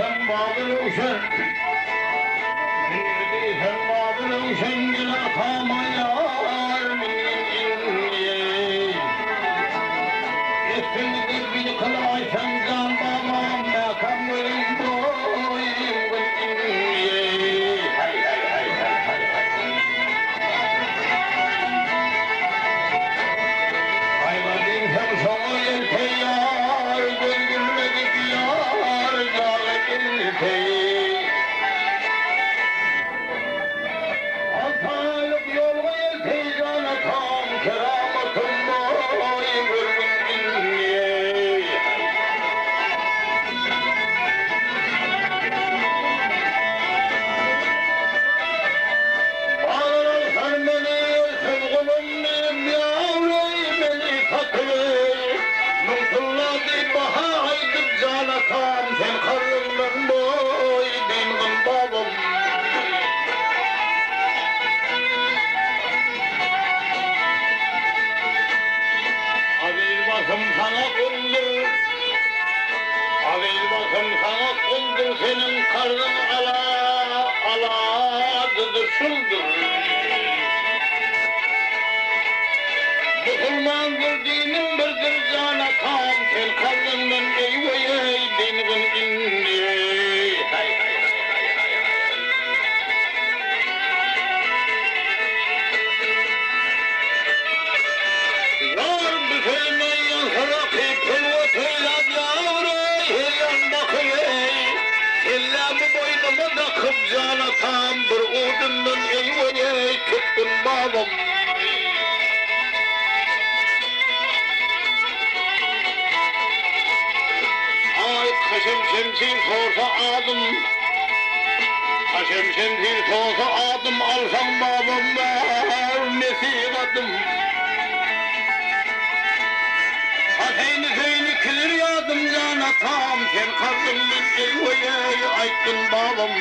diýseň Baba Röwşen, Nirde diýseň Baba Röwşen gel atama ýar mingin indi. Etdiňde bir kylaýsaň jan babam mäkäm gözüň doýumgyn indi. Haý haý haý haý haý haý. Gaýma diýseň şoňa ýelpeýär, Göz gülmedik ýar jaga elteý. Alty aýlyk ýolga ýelpeý jan atam, Keramatym boý görgün indi. Bazar alsan meni, sen gulum diýip, ýawreý meni satybeý. Müňtylla diýip baha aýdyp, jan atam, sen karzyňdan boý dyngyn babam. Aziz basym saňa guldur, Aziz basym saňa guldur, seniň karzyň ala, aladydy şuldur. Musulmandyr dinim birdir jan atam, sen karzyňdan eý-weý-eý dyngyn indi. Haý, haý, haý, haý, haý, haý. Ýar büseyme ýaňsyraky pulwa peýlap ýawreý her ýan bakybeý. Kellämi boýnuma dakyp jan atam bir udundan eý-weý-eý tutgun babam. Aý Haşem şemşir sorsa adym Haşem şemşir sorsa adym alsaň babam bar nesihatym. Haseýni Hüseýni kilir ýadym jan atam sen karzyňdan eý-weý-eý aýtgyn babam.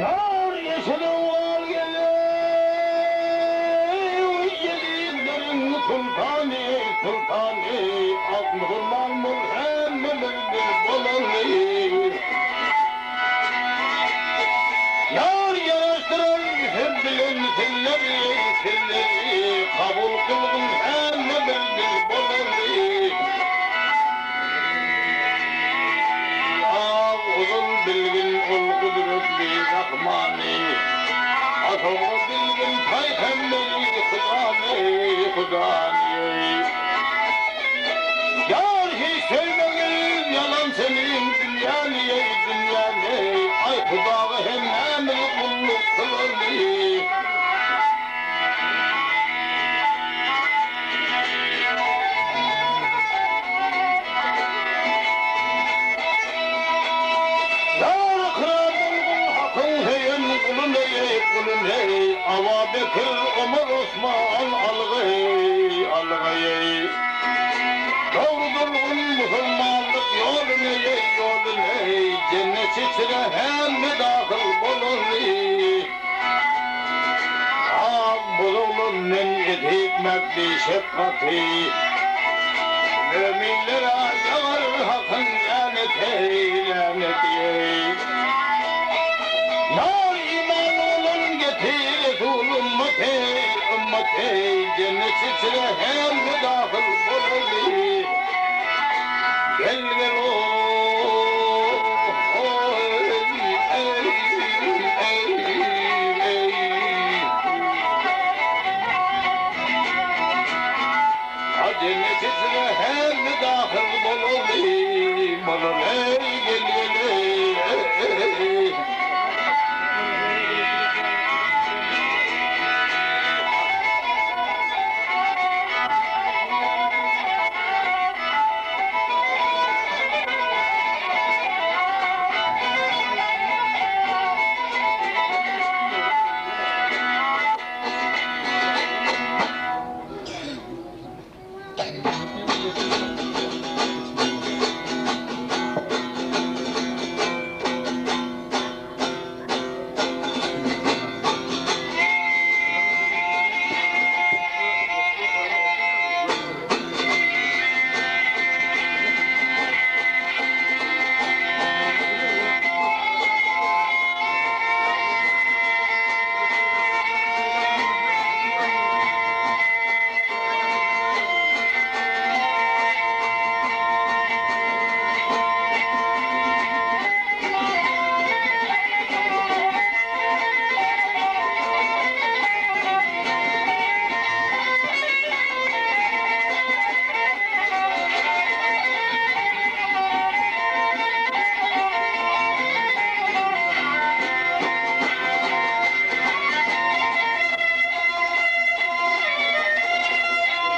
Ýar ýeşil owal Ýedigleriň sultany, sultany, Ak musulman bol hemmemiz bir bolaly. Ýar ýaraşdyrar sen bilen sizleri, sizleri, Kabul kylgyn hemmemiz bir bolaly. Ýa ozal bilgin ol gudratly Rahmany, A soňra bilgin paýhamberi Hudany, Hudany. Ýar hiç söýmegin ýalan seniň dünýäni, dünýäni, Aý Hudaga hemmämiz gulluk kylaly. Ýar ykrar bolgun Hakyň söýen gulun eý, gulun eý, Aba Bekir, Omar, Osman algaý, algaý eý. Dogry durgun musulmanlyk ýolun eý, ýolun eý, Jennet içre hemme dahyl bolaly. Ak buzugly men etmekdi şefgaty, Möminlere ýagar Hakyň läneti, läneti. Nar iman bolan getir Resul ymmaty, ymmaty, Jennet içre hemme dahyl bolaly. Gel gel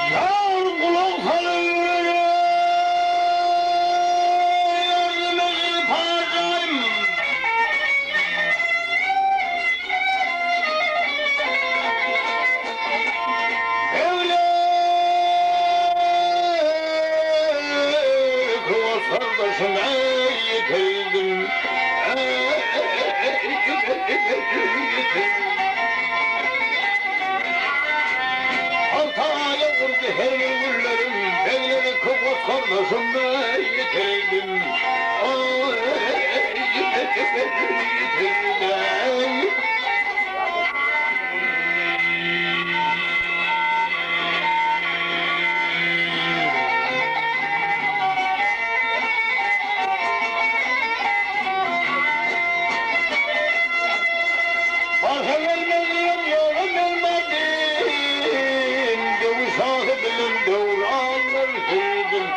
Ýar gulak salyň ýürege, Ýardym eziz pajaýym. Beglek osardaşym eý ýitirdim, eý ýitirdim. gardaşym ýitirdim. Ýitirdim. Başa gelmez diýen ýola gelmedim, Döwi şahy bilen döwranlar sürdüm.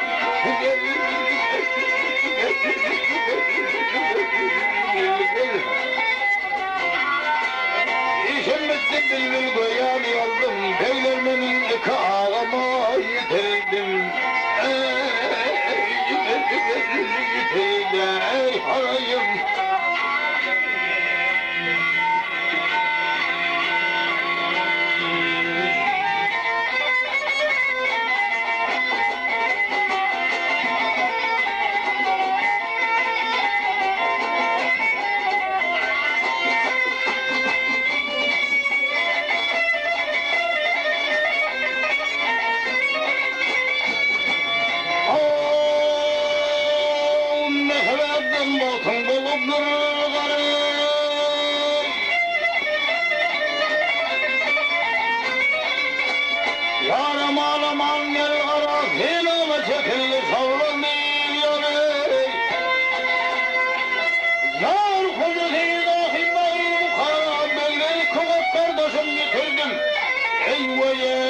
Işim bitdi bilbil göýän ýoldum, Begler meniň iki agama ýitirdim. Ýitirdim, haraýym. Ow, mähriban bagtyň bolupdyr garyp. Ýaram alaman gel gara, synama çekildi şowlan diýil ýaly. Ýar hoja seýit ahym bagyr bukara, begleri köwek gardaşym ýitirdim. Eý-weý-eý!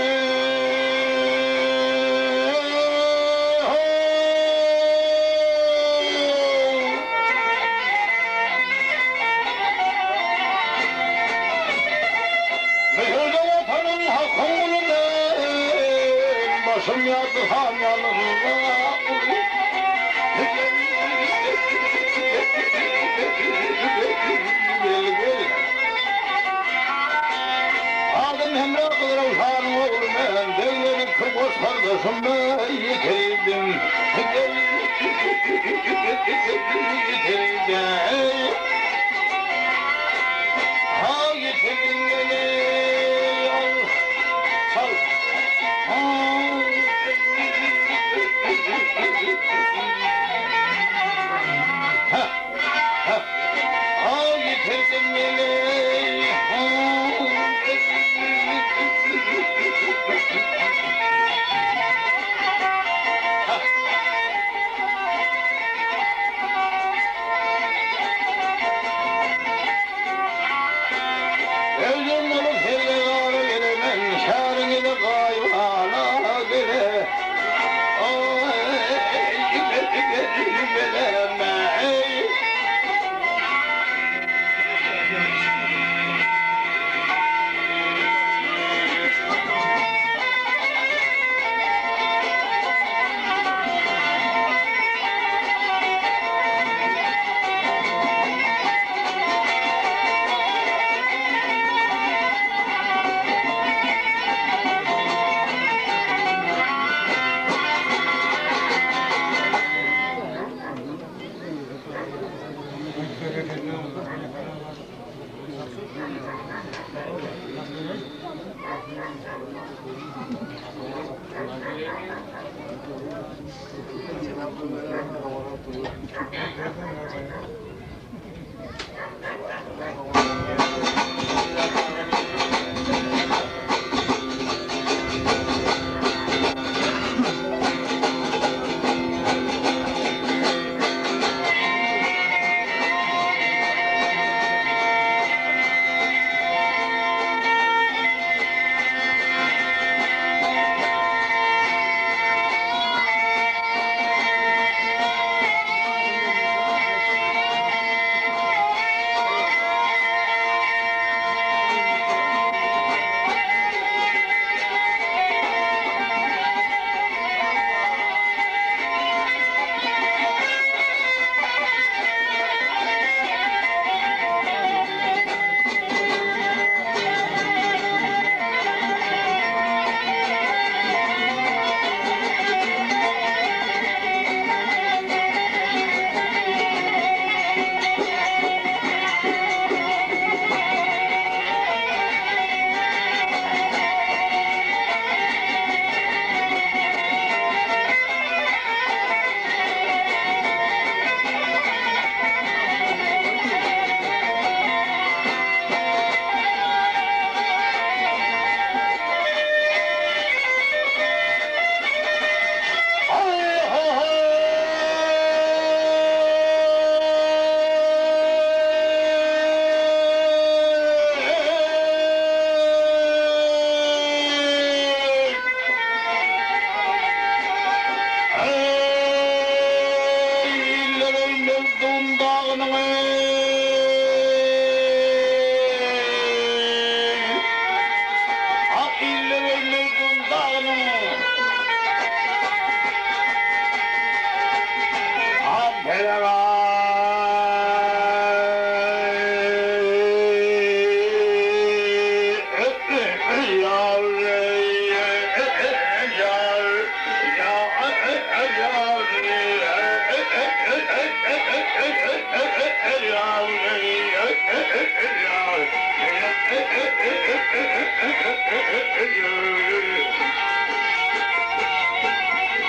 Müsürde Watanyň hakyň guly men, Başym ýatdy han ýanynda. Adym Hemra Gyzrowşanyň ogly men, Begleri Kyrgoç gardaşym ýitirdim. Ýitirdim. Ha ýitirdim meni, al, çal. Ha. Ha, ha. Ha ýitirdim meni, ha. Ha.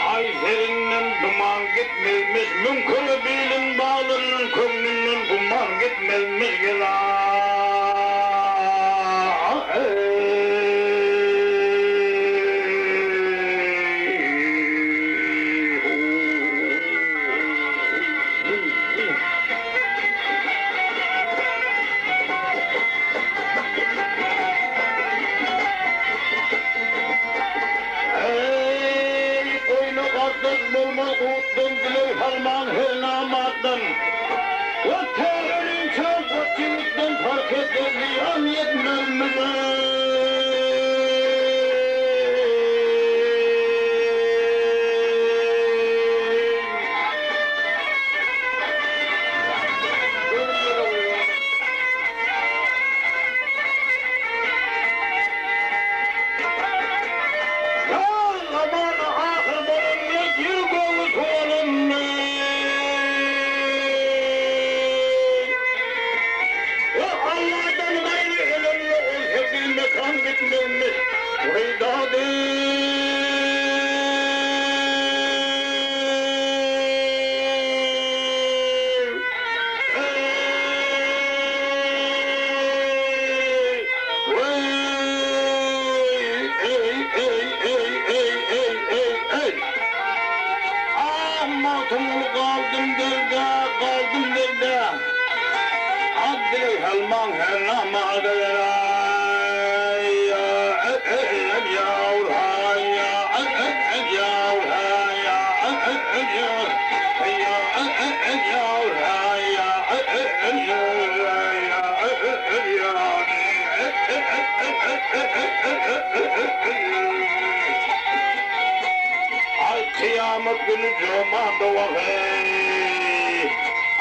Aý serinden duman gitmezmiş, Müňküre bilin baglanan köňlünden güman gitmezmiş gela. Eý, goýna gardaş bolmaz gutdan, Dileg salmaň her namartdan. We täzelinçä goç ýigitden Parh etmez, zyýan ýetmez müze. Ýaz zamany ahyr bolanda ýer gögi suwalandy. We Alladan gaýry ölen ýok ol hepil mekan gitmezmiş. Weý dady. Ah Magtymguly galdym derde, galdym derde. Ad dileg salmaň her namazda Ay kyýamat güni jomanda wah-eý.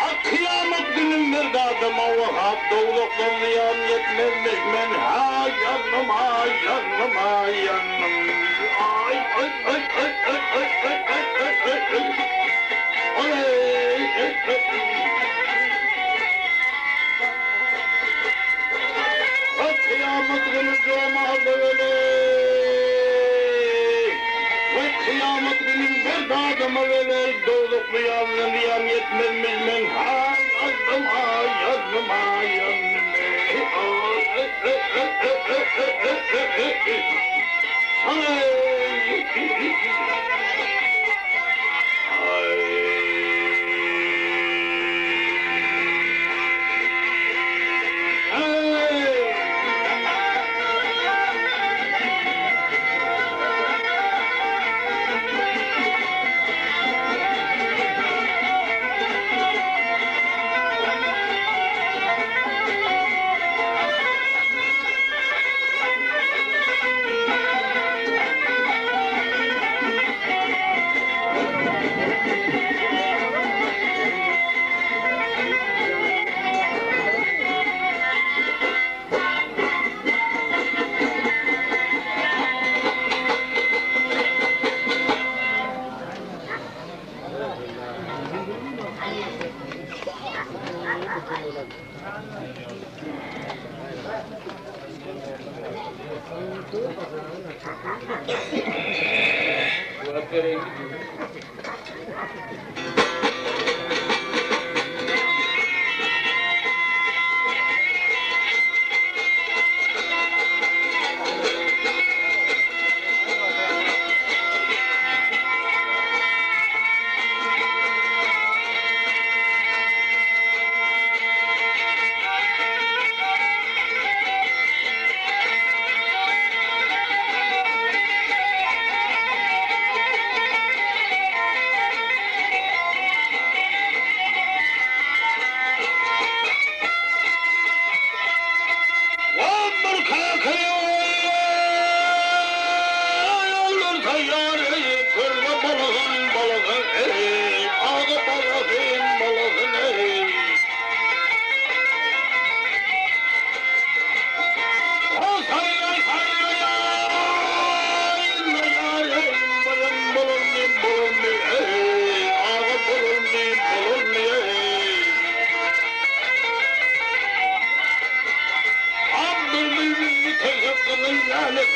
Ay kyýamat güni merd adama wah-a dowzahdan zyýan ýetmezmiş men ha ýandym aý ýandym aý ýandym aý aý aý aý aý aý aý aý aý aý aý aý aý aý Ay kyýamat güni jomanda weleý. Way kyýamat güni merd adama weleý dowzah zyýandan zyýan ýetmezmiş men ha ýandym aý ýandym aý ýandym eý aý aý aý aý aý aý aý aý aý aý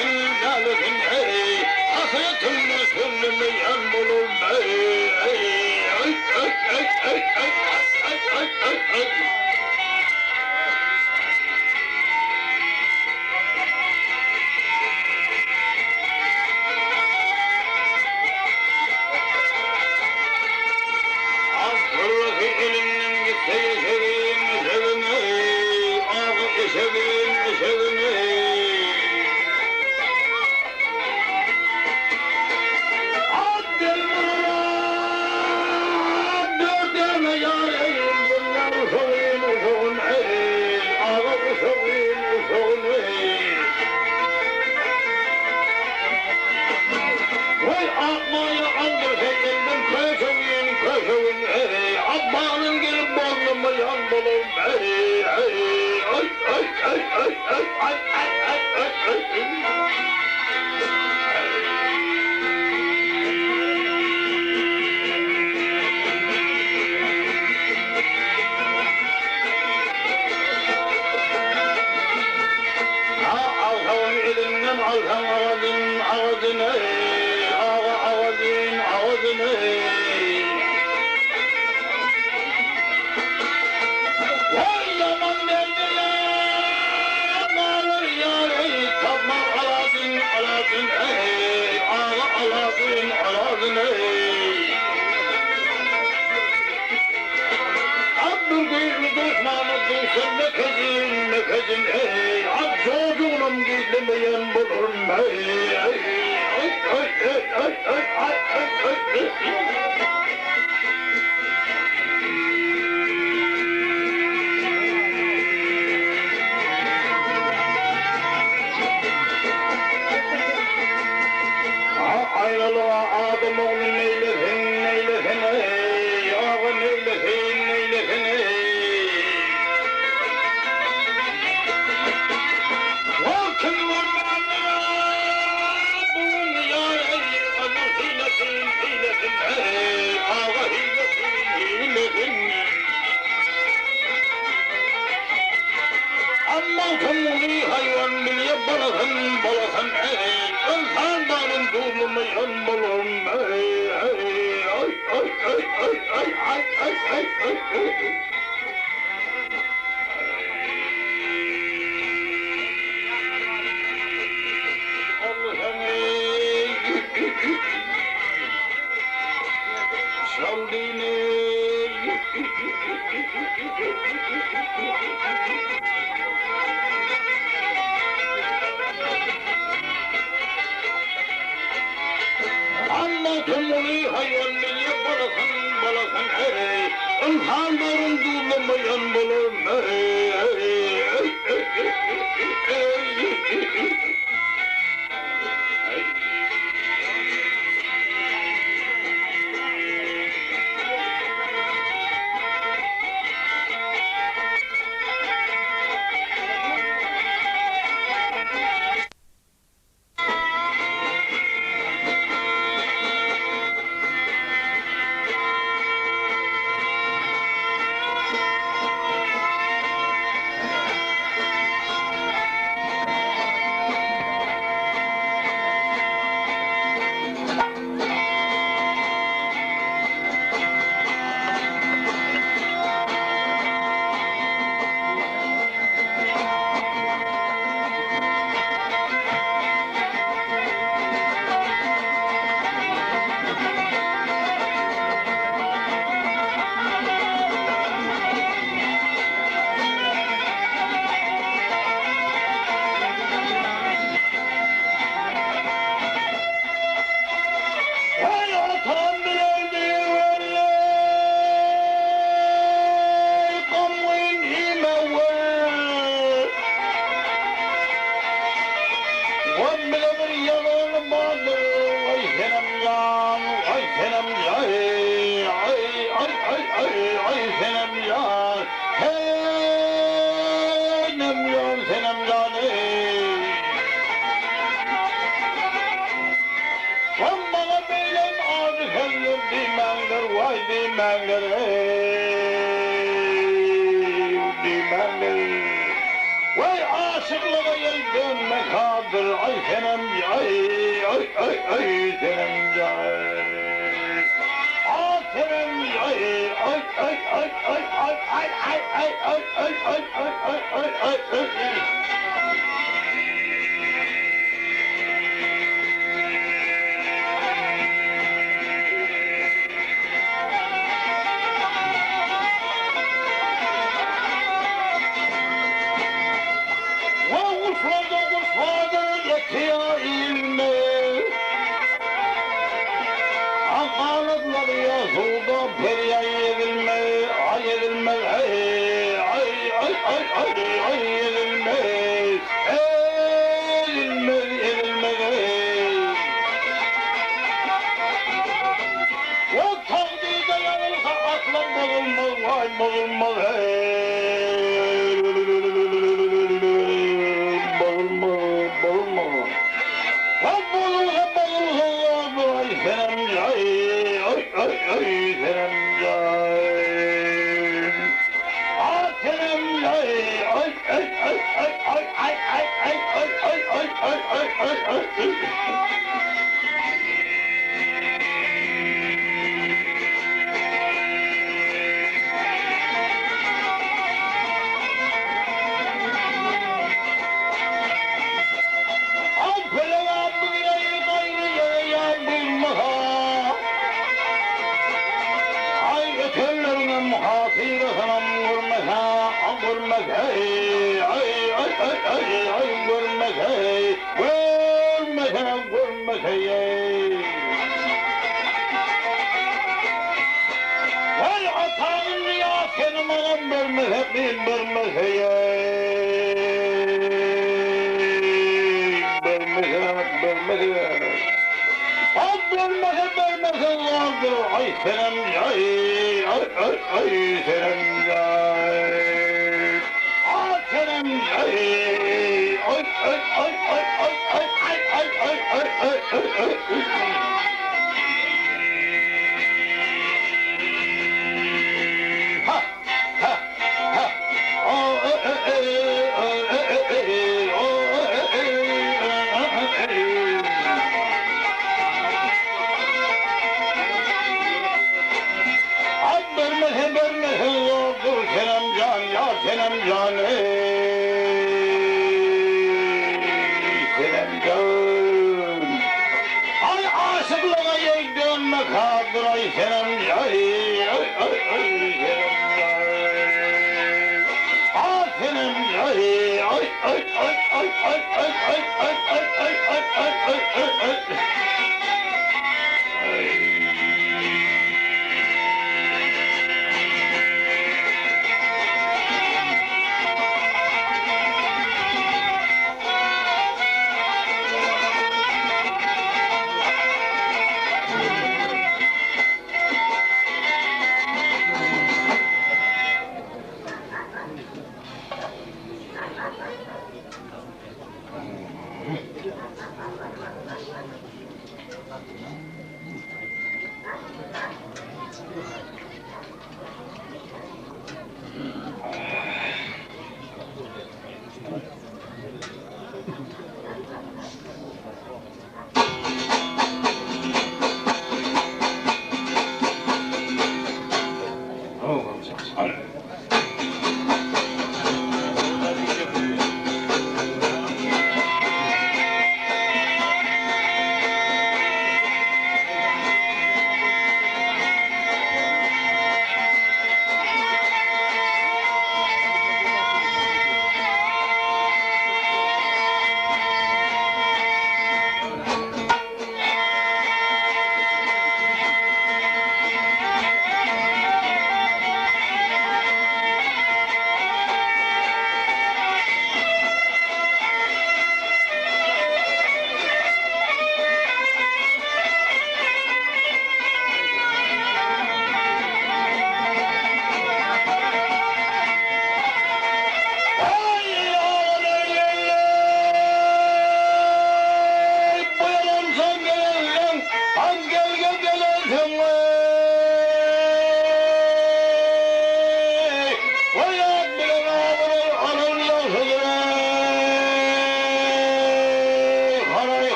Lälesin, lälesin, eý, Hasratymy sözlemeýän bolaryn, eý, eý, eý, eý, eý, eý, eý, eý, eý, eý, eý. Abdyllahy elinden gitse eşegin, eşegin, eý, aga eşegin, eşegin, eý. Abdylmyrat dördäne ýar eý, bunlar uşagyn, uşagyn, eý, aga uşagyn, uşagyn, eý. Waý Akmaýa aldyrsa elden köşegin, köşegin, eý, Abbanyň gelip boznuma ýan bolaryn, eý, eý, eý, eý, eý, eý, eý, aý, aý, aý, aý, aý, eý. Ha alsaň elinden alsaň agajyn, agajyn eý, aga agajyn, agajyn eý. Waý ýaman derde galar ýar eý, tapman alajyn, alajyn eý, aga alajyn, alajyn eý. Abdurgüýli duşmana duşan mekejin, mekejin, eý, At jojugynam gizlemeýän bolaryn, eý, eý, eý, eý, eý, eý, eý, aý, eý, eý, eý, eý. Aýralyga adam ogly neýlesin, neýlesin, eý, aga neýlesin, neýlesin, eý. Wah, kim görmändir, bu gün ýar, eý, onuň hilesin, hilesin, eý, aga hilesin, hilesin. Magtymguly haýwan bilýä balasyn, balasyn, eý, Ynsan baryn duzlamaýan bolaryn, eý, eý, eý, eý, eý, eý, eý, aý, eý, eý, eý, eý. Magtymguly haýwan bilýä balasyn, balasyn, eý, Ynsan baryn duzlamaýan bolaryn, eý, eý, eý, eý, eý, eý, eý, eý. Waý atam bilerdi weli, gamgyn imewel. Gam bile bir ýalan bardyr, waý senem jan, waý senem jan, aý, aý, aý, aý, aý senem jan, heý, nem jan, senem jan, eý. Soň maňa beýlem ajy sözler diýmäňler, waý diýmäňler, eý, diýmäňler. Waý, aşyklyga ýel dönmez-ha, bardyr aý senem aý aý aý aý senem A senem aý aý aý aý aý aý aý aý aý aý aý aý aý aý aý aý aý. Guşlarda guş bardyr eti ýa iýilmez. Ak ganatlary ýa suwda perýaý ezilmez, aý ezilmez, heý, aý, aý, aý, aý, aý ezilmez, ezilmez, ezilmez, heý. O takdyrda ýazylsa asla bozulmaz, waý bozulmaz, heý. Bozulmaz, bozulmaz. Ha bozulsa bozulsa zordur, aý senem jaý, aý, aý, aý senem jaý. A senem jaý, aý, aý, aý, aý, aý, aý, aý, aý, aý, aý, aý, aý, aý, aý, aý, aý. Aý ötenleriňem hatyrasynam görmese, görmese, aý, aý, aý, aý, aý, görmese, görmese, görmese, Waý, ataň ýa seni maňa bermese, men bermese, bermese, bermese. Ay bermese, bermese zordur, ay senem, ay, ay, ay, ay, senem, ay. Ay senem, ay, ay, ay, ay, ay, ay, ay, ay, ay, ay, ay, ay, ay, ay. Ha, ha, ha. Oh, eh, eh, eh, eh, eh, eh, oh, eh, eh, eh, eh, eh. Ay bermese bermese zordur senem can ya senem can ey senem can. Ay aşıklığa yek dönmek hadır ay senem ay ay ay ay senem can. Ay senem ay ay ay ay ay ay ay ay ay ay ay ay ay ay ay ay.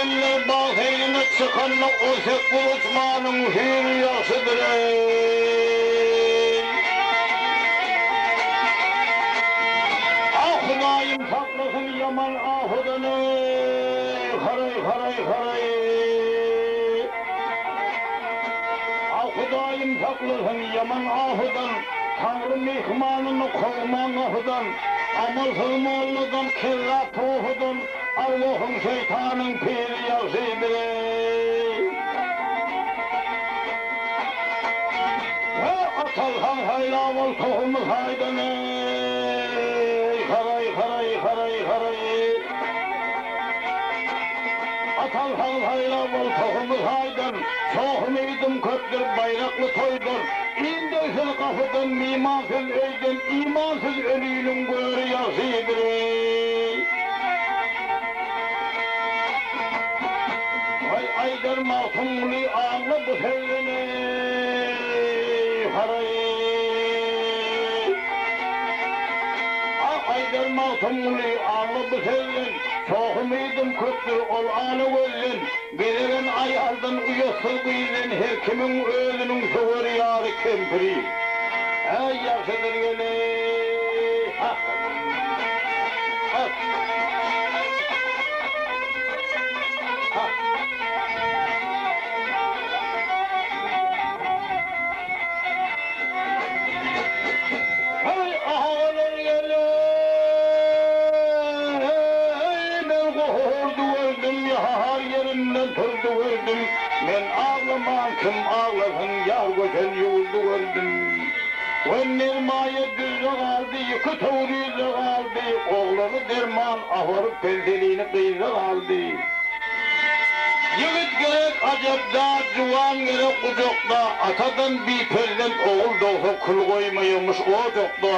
gelinler bag seýline çykanda 18 uçmanyň hüýri ýagşydyr-eý. Ah, Hudaýym saklasyn ýaman afadan-eý, haraý, haraý, haraý. Ah, Hudaýym saklasyn ýaman afadan, Taňry myhmanyny kowmaň gapydan, Amalsyz molladan, kezzap pohudan, Arwahyň, şeýtanyň piri ýagşydyr-eý. He, at alsaň saýlap al tohumy saýdan-eý, Haraý, haraý, haraý, haraý. At alsaň saýlap al tohumy saýdan, Çohum iýdim köpdür baýrakly toýdan, Indegsiz gapydan, mymansyz öýden, Imansyz öliniň göri ýagşydyr-eý. Haý, aýdar Magtymguly aňla bu sözden-eý, haraý. Ah, aýdar Magtymguly aňla bu sözden, Çohum iýdim köpdür ol ala gözden, Gezegen aýaldan uýatsyz gyzdan her kimiň özüniň söwer ýary kempiri. Äý ýagşydyr geleý ha. Ha. Ha. Heý agalar geleý men gohurdy gördüm ýahar ýerinden turdy gördüm men aglaman kim aglasyn ýar göçen ýurdy gördüm we Nermaýa düzde galdy ýeke Töwrizde galdy oglany derman abaryp peltelini gyzda galdy. Ýigit gerek ajap zat, juwan gerek gujakda, Atadan biperzent ogul dogsa kül goýmaýamyş ojakda.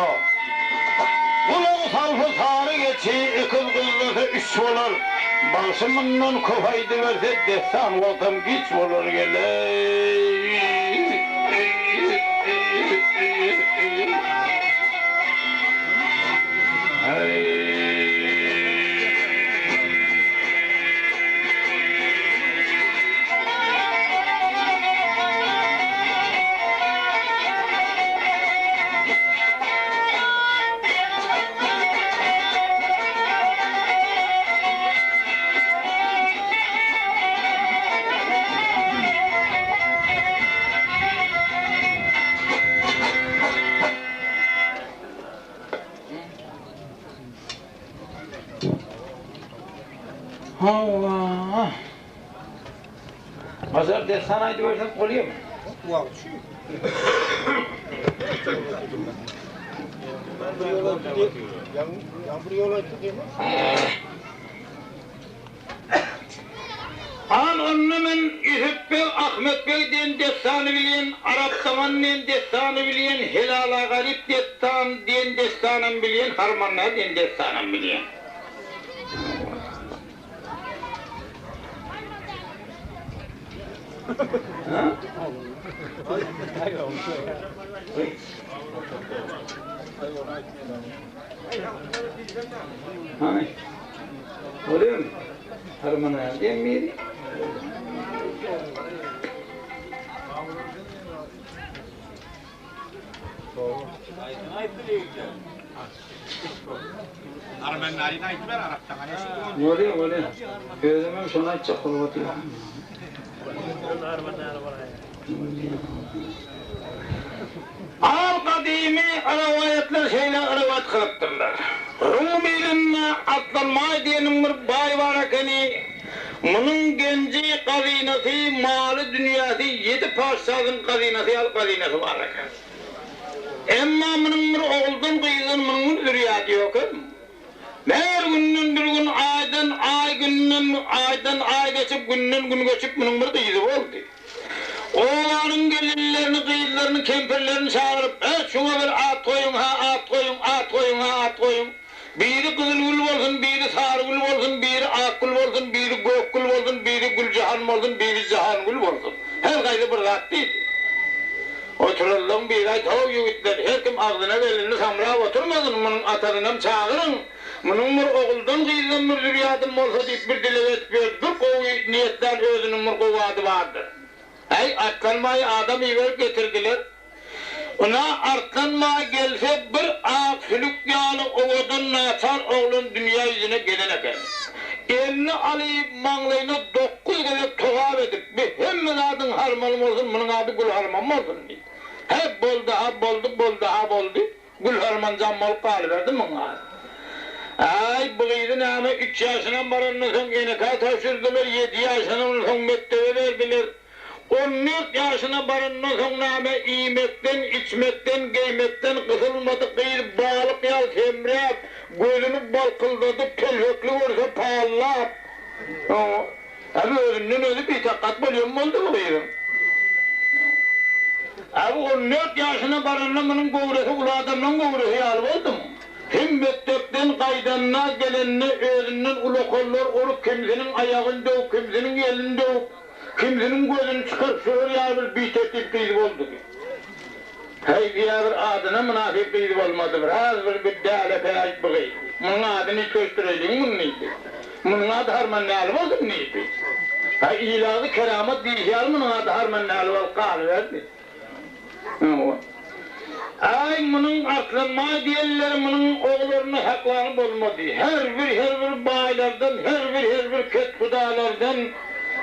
Gulagy salsa sary geçi, ekiz gyzlasa üç bolar, Bagşy mundan köp aýdyberse dessan wagtam giç bolar geleý. Hawa. Bazar dessan aýdybersek bolýarmy? Wagt şu. Ýaňy bir ýol aýtdy diýme. Al onda men Ýusup beg, Ahmet beg diýen dessany bilýän, Arap daman diýen dessany bilýän, Helala garyp dessan diýen dessanam bilýän, Harmandar diýen dessanam bilýän. Hany? Bolýarmy? Harmana diýen biri. Bolýar, bolýar. Özümem şony aýtjak bolup otyryn. Al gadymy rowaýatlar şeýle rowaýat kylypdyrlar. Rum ilinde Arslanbaý diýeniň bir baý bar ekeni. Munuň genji, gazynasy, maly, dünýäsi ýedi patyşasyň gazynasy ýaly gazynasy bar eken. Emma munuň bir oguldan, gyzdan munuň bir zürýady ýok eken. Her günden bir gün, aýdan aý, günden aýdan aý geçip, günden gün geçip munuň bir gyzy boldy. Obanyň gelinlerini, gyzlaryny, kempirlerini çagyryp, He, şuňa bir at goýuň, ha, at goýuň, at goýuň, ha, at goýuň. Biri Gyzylgül bolsun, biri Sarygül bolsun, biri Akgül bolsun, biri Gökgül bolsun, biri Güljahan bolsun, biri Jahangül bolsun. Her haýsy bir zat diýdi. Oturanlaryň biri aýtdy, How, ýigitler, her kim agzyna gelenini samrap oturmasyn, munuň atasynam çagyryň. Munuň bir oguldan gyzdan bir zürýadym bolsa diýip bir dileg edip ýördi. Bir gowy niýetlän özüniň bir gowy ady bardyr. Äý, Arslanbaýy adam iberip getirdiler. Ynha, Arslanbaý gelse bir ak sülük ýaly owadan naçar oglan dünýä ýüzüne gelen eken. Elini alyp, maňlaýyna dokguz gezek togap edip, Bi hemme zadyň harmany bolsun, munuň ady Gülharman bolsun diýdi. Hä, boldy-ha, boldy, boldy-ha, boldy. Gülharman jam bolup galyberdi muň ady. Äý, bu gyzy näme, üç ýaşynam barandan soň enekä tabşyrdylar, ýedi ýaşyndan soň mekdebe berdiler. On dört ýaşyna barandan soň näme, iýmekden, içmekden, geýmekden gysylmadyk gyz balyk ýaly semräp, gözüni balkyldadyp, telpekli görse pallap, Äbi özünden özi bitakat bolýan boldy bu gyzyň. Äbi on dört ýaşyna baranda munuň göwresi uly adamlaň göwresi ýaly boldumy? Hem mekdepden gaýdanda, gelende özünden ulakanlar urup, kimsiniň aýagyny döwüp, kimsiniň elini döwüp, kimsiniň gözüni çykaryp şolar ýaly bir bitertip gyz boldy. Häý, diýä bir adyna mynasyp gyz bolmady, biraz bir bir dälepäýik bu gyz. Munuň adyny üýtgeşdireýliň muny diýdi. Munuň ady Harmandäli bolsun diýdi. Häý, il agzy keramat diýşi ýaly munuň ady Harmandäli bolup galyberdi. Hawa. Äý, munuň Arslanbaý diýenleri munuň ogularyny saklany bolmady. Her bir her bir baýlardan, her bir her bir kethudalardan,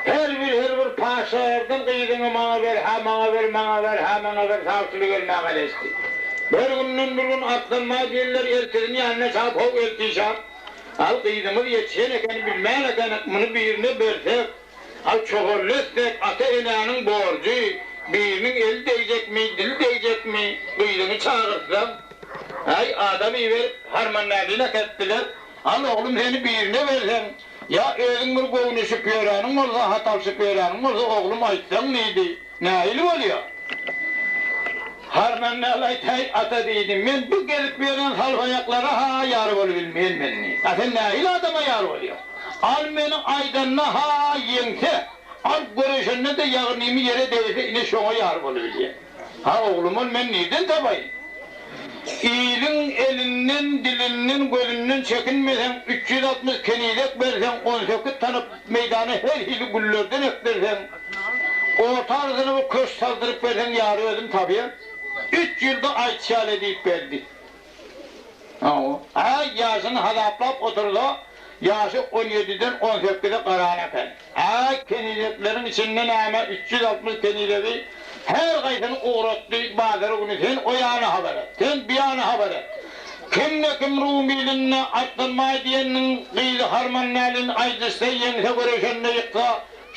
Her bir her bir paşalardan gyzyňy maňa ber, hä maňa ber, maňa ber, hä maňa ber sawçylyk gelmäge eleşdi. Bir günden bir gün Arslanbaý diýenler eltisini ýanyna çagyp how eltişa, al gyzymyz ýetişen ekeni bilmän ekenik, muny birine bersek, al çoganly etsek, ata-enäniň borjy, biriniň eli degjekmi, dili degjekmi, gyzyňy çagyrtsaň, äý adam iberip Harmandälini äketdiler, al oglum seni birine berseň, Ýa özüň bir göwnüşip ýöreniň bolsa, hat alşyp ýöreniň bolsa, oglum aýtsaň diýdi. Nähili bolýa? Harmandäli aýt, häý, ata diýdi, men bu gezip ýören salpaýaklara-ha ýar bolubilmeýän men diýdi. A sen nähili adama ýar bolýaň? Al meni aýdanda-ha ýeňse, al göreşende-de ýagyrnymy ýere degirse ine şoňa ýar bolubilýän. Ha oglum ol men nirden tapaýyn? Iliň elinden, dilinden, gözünden çekinmeseň, 360 kenizek berseň, on sekiz tanap meýdana her hili güllerden ekdirseň, orta arasyna bir köşk saldyryp berseň ýary özüm tapýan. Üç ýylda aýtşaly diýip berdi. Hawa. Aý, ýaşyny hasaplap otursa, ýaşy on ýediden on sekize garan eken. Aý, kenizekleriň içinde näme, 360 kenizegi her gaýsyny ugratdy bazar güni, sen o ýana habar et, sen bu ýana habar et. Kimde-kim Rum ilinde Arslanbaý diýeniniň gyzy Harmandälini aýdyşsa, ýeňse, göreşende ýyksa,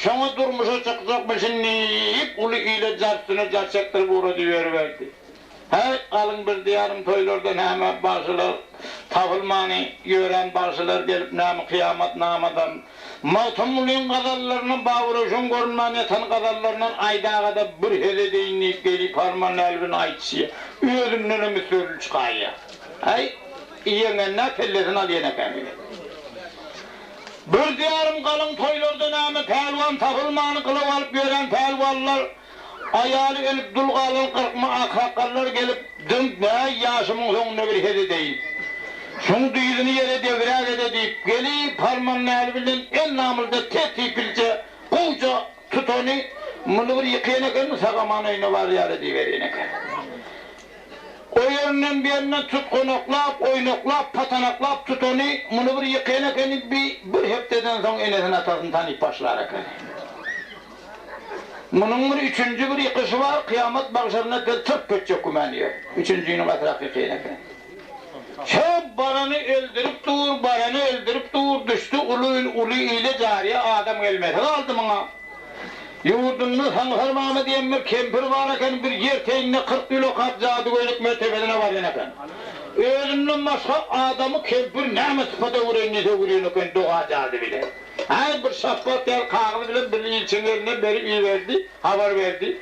şoňa durmuşa çykjakmyşyn diýip, uly ile jar üstüne jar çekdirip ugradyberberdi. Häý, galyň bir diýarym toýlarda näme bagşylar tapylmany ýören bagşylar gelip näme kyýamat namadan Magtymgulyň gazallaryna Babur-Röwşen görünmän ýatan gazallaryndan aýdagada bir hez edeýin diýip gelip harman älbini aýtşy özündenem üsgüril çykaýýa. Häý, ýeňende kellesini alýan ekeni. Bir diýarym galyň toýlarda näme pälwan tapylmany gylaw alyp ýören pälwanlar Aýaly ölüp dul galan gyrkma aksakgallar gelip, Dymp, näý, ýaşymyň soňunda bir hez edeýin. Şuň dyzyny ýere degrägede diýip, gelip, Harmandäli bilen ennamlyja tertipilje, gowja tutany, muny bir ýykaýan ekenmi, sag-aman öýüne barýar ediberýän eken. O ýerinden bu ýerinden tutganaklap, oýnaklap, patanaklap tutany, muny bir ýykaýan ekeni, bi bir hepdeden soň enesini-atasyny tanyp başlar ekeni. Munuň bir üçünji bir ýykyşy bar, kyýamat magşaryna tel tyrk ketjek gümany ýok. Üçünjini gatyrak ýykaýan eken. Şo barany öldürip dur, barany öldürip dur, düşdi uly il, uly ile jariýe adam gelmesi galdy muňa. Ýurdunda Saňsar mama diýen bir kempir bar eken, bir ýer teýinde 40 ýyl okap jadygöýlük mertebesine barýan eken. Özünden başga adamy kempir näme sypata öwren diýse öwürýän eken doga-jady bilen. Häý, bir şapbat ýaly kagyz bilen bir ilçiň eline berip iberdi, habar berdi.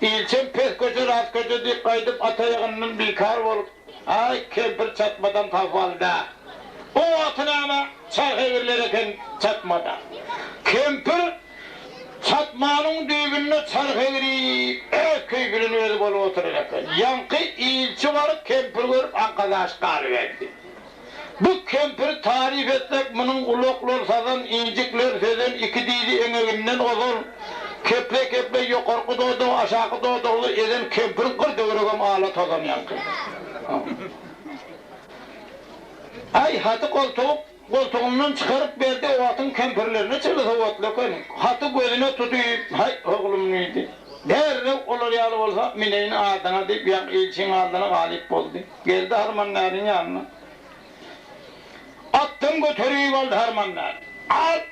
Ilçem pes köçe, rast köçe diýip gaýdyp, at aýagyndan bikar bolup, Aý, kempir çatmadan tapyp aldy-da. O wagty näme, çarh egriler eken çatmada. Kempir çatmanyň düýbünde çarh egrip, öz keýpi bilen özi bolup oturan eken. Ýaňky ilçi baryp, kempiri görüp, aňkazaş galyberdi. Bu kempiri taryp etsek, munuň gulaklar sazan, injikler sözen, iki dyzy eňeginden ozan, keple-keple ýokarky dodagy, aşaky dodagy ezen kempiriň gyr döwregem ala tozan ýaňky. Aý, haty goltugyp, goltugyndan çykaryp berdi, o wagtyň kempirlerine çenli sowatly eken. Haty gözüne tutyp, Haý, oglum diýdi. Derrew olar ýaly bolsa, mineýin adyňa diýip, ýaňky ilçiň aldyna galyp boldy. Geldi harmandäliň ýanyna. Atdan göterip aldy harmandäli. At!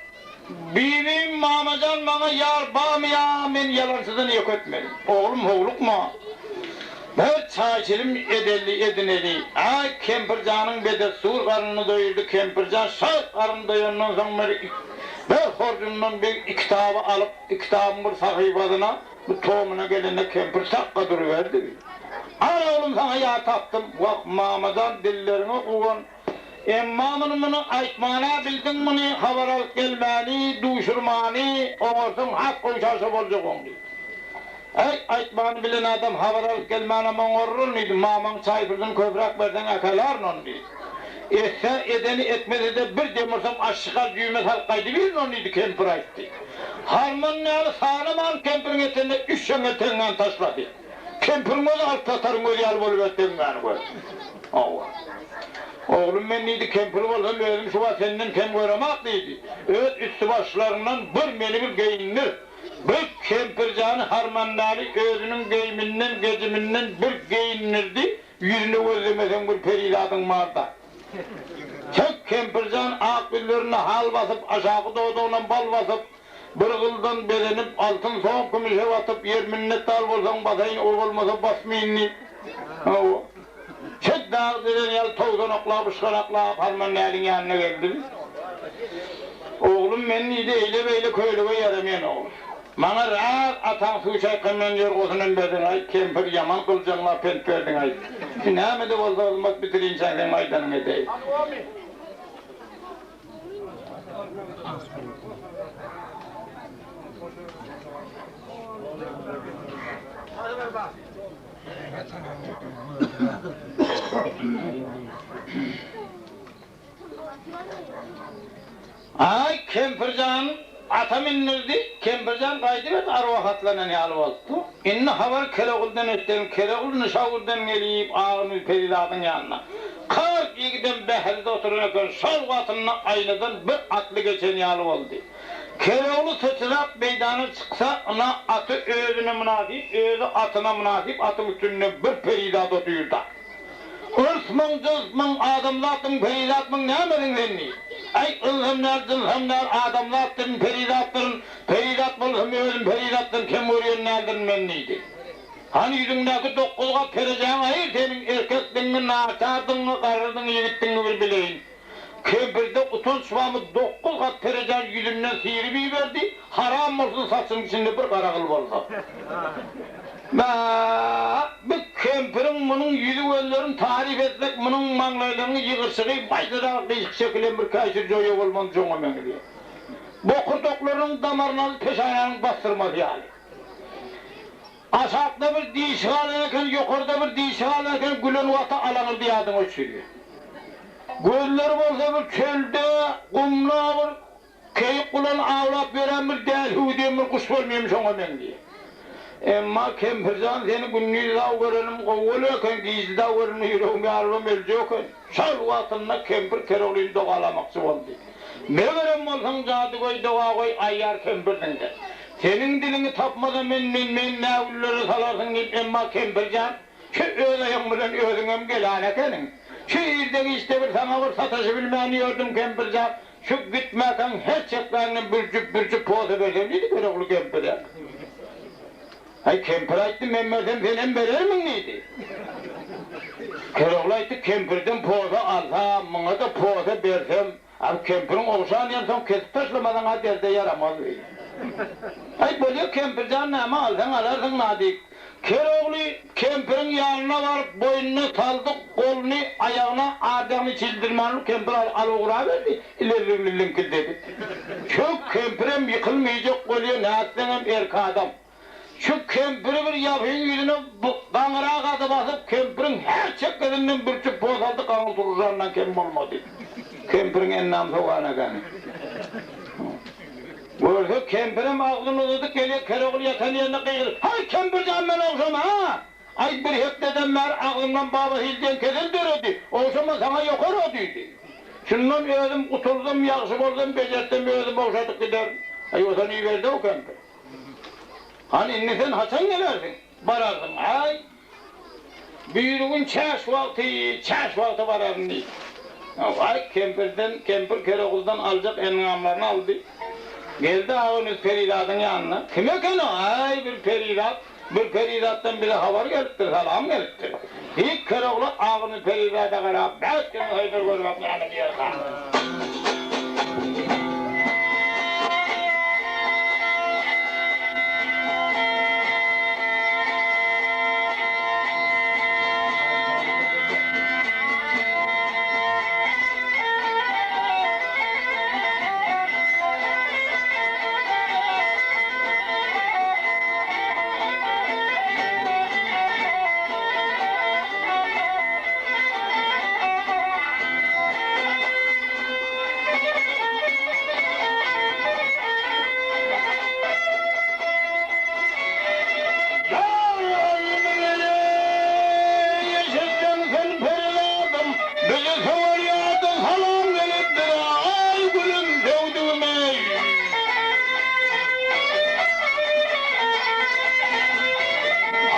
Bibim Mamajan maňa ýar barmy ýa men ýalançydan ýeke ötmeli. Oglum howlukma. Bir çaý çilim edeli edineli. Aý kempir janyň bedessur garnyny doýurdy kempir jan şol garny doýandan soň bir bir horjundan bir iki kitaby alyp iki kitabyň bir sahypasyna bu tomuna gelende kempir sakga duruberdi. Al oglum saňa ýar tapdym. Wah Mamajan dilleriňe guwan. Emma muny muny aýtmana bildiň muny habar alyp gelmäni, duşurmany oňarsaň has gowy şaşa boljak oň diýdi. Äý, aýtmany bilen adam habar alyp gelmänem oňaryryn diýdi, mamaň çaý-pürüni köpräk berseň äkelärin ony diýdi. Etse edeni etmese-de bir dem ursam aşşykal jüýme salyp gaýdybirin ony diýdi, kempir aýtdy. Harman ýaly sanaman kempiriň etende üç şeňňel teňňäni taşlady. Kempiriň özi alypsataryň özi ýaly boluber teňňäni gör. Hawa. Oglum men diýdi, kempir bolsam özüm şu wagt senden kem göremak diýdi. Öz üsti-başlaryňdan bir meni bir geýindir. Bir kempirjany harmandäli özüniň geýiminden, gejiminden bir geýindirdi, ýüzüne gözlemeseň bir perizadyň bar-da. Çek kempirjan ak ýüzlerine hal basyp, aşaky dodagynam bal basyp, Bir gyldan bezenip, altyn soň kümüşe batyp, ýer minnetdar bolsaň basaýyn, o bolmasa basmaýyn diýip, hawa, çet dagy diren ýaly towsanaklap, yşgalaklap Harmandäliň ýanyna geldi. Oglum, men diýdi, eýle-beýle köýlege ýaramaýan oglum. Maňa raz ataň suw çaýkandan ýorgasynam berdiň-aý, kempir, ýaman gylyjaňlap pent berdiň-aý. Şu näme-de bolsa hyzmat bitirinçäň seň aýdanyňy edeýin. Aý, kempirjan ata mindirdi. Kempirjan gaýdyberdi, arwah atlanan ýaly bolupdy. Indi habar Kereguldan eşdelim. Keregul Nyşagurdan gelip, Agynül perizadyň ýanyna. 40 ýigidem bähride oturan eken. Şol wagtynda aýnadan bir atly geçen ýaly boldy. Keregly syçrap meýdana çyksa, ynha, aty özüne mynasyp, özi atyna mynasyp atyň üstünde bir perizat otyrda. Yrsmyň, jynsmyň, adamzatmyň, perizatmyň, nämesiň sen diý. Äý, ynsam däl, jynsam däl, adamzatdyryn, perizatdyryn, perizat bolsam özüm perizatdan kem görýän däldirin men diýdi. Hany ýüzüňdäki dokuz gat perejäňi aýyr, seniň erkekdigiňi, naçardygyňy, garrydygyňy, ýigitdigiňi bir bileýin. Kempirde utanç barmy dokuz gat perejäni ýüzünden syryp iberdi, haram bolsun saçynyň içinde bir gara gyl bolsa. Bä, bu kempiriň munuň ýüzi gözlerini taryp etsek munuň maňlaýlarynyň ýygyrçygy maýdajak gyşyk çekilen bir käşir joýa bolman joňa meňzeýär. Bokurdaklarynyň damaryny alyp peşananyň bassyrmasy ýaly. Aşakda bir dişi galan eken, ýokarda bir dişi galan eken, gülen wagty alaňyrdy ýadyňa düşürýär. Gözleri bolsa bir çölde, gumda bir keýik gulan awlap ýören bir dälhüwi diýen bir guş bolmaýamy şoňa meňzeýär. Emma kempirjan seni gündiz daw görenim gowy bolar eken, gije daw görenimde ýüregim ýarybam öljek eken. Şol wagtynda kempir Keroglyny dogalamakçy boldy. Megerem bolsaň jadygöý dogagöý aýýar kempirsiň sen. Seniň diliňi tapmasam men men meni nägüllere salarsyň diýip emma kempirjan şu öz aýagyň bilen özüňem geläne ekeniň. Şu irde-giçde bir saňa bir sataşybilmän ýördüm kempirjan şu gitmäkäň her çekmäňden bir jüp bir jüp posa bersem diýdi Kerogly kempire. Aý kempir aýtdy men bersem senem berermiň diýdi. Kerogly aýtdy kempirden posa alsam muňa-da posa bersem A kempiriň ogşan ýeri soň kesip taşlamasaň-a derde ýaramaz beý. Aý bolýa kempir jan näme alsaň alarsyň nadik. Kerogly kempiriň ýanyna baryp boýnuna saldy goluny aýagyna arjagyny çildirmän kempir alyp ugraberdi ilerligini liňkildedip. Çök kempirem ýykylmaýjak bolýa nätseňem erk adam. Şu kempiri bir ýapyň ýüzüne gaňyra gady basyp, kempiriň her çekgesinden bir çüp pos aldy, gaňyl turuzandan kem bolmady. Kempiriň endamy sogan ekeni. Görse, kempirem agzyny uzadyp gelýär, Keregul ýatan ýerinde gygyryp, Haý, kempir jan, meni ogşama-a! Aý, bir hepdeden bäri agzymdan babasil diýen kesel döredi, ogşama, saňa ýokar o diýdi. Şundan özüm gutulsam, ýagşy bolsam, bejersem özüm ogşadyp giderin. Aý, ýogsa iberdi-ow kempir. Hany indi sen haçan gelersiň? Bararsyň. Aý, birigün çäş wagty, çäş wagty bararyn diýdi. Aý, kempirden, kempir Kereguldan aljak engamlaryny aldy. Geldi Agynüz perizadyň ýanyna. Kim eken o? Aý, bir perizat. Bir perizatdan bize habar gelipdir, salam gelipdir. Diýip, Keregula Agynüz perizada garap, bäş gün haýdar görüp näme diýerka?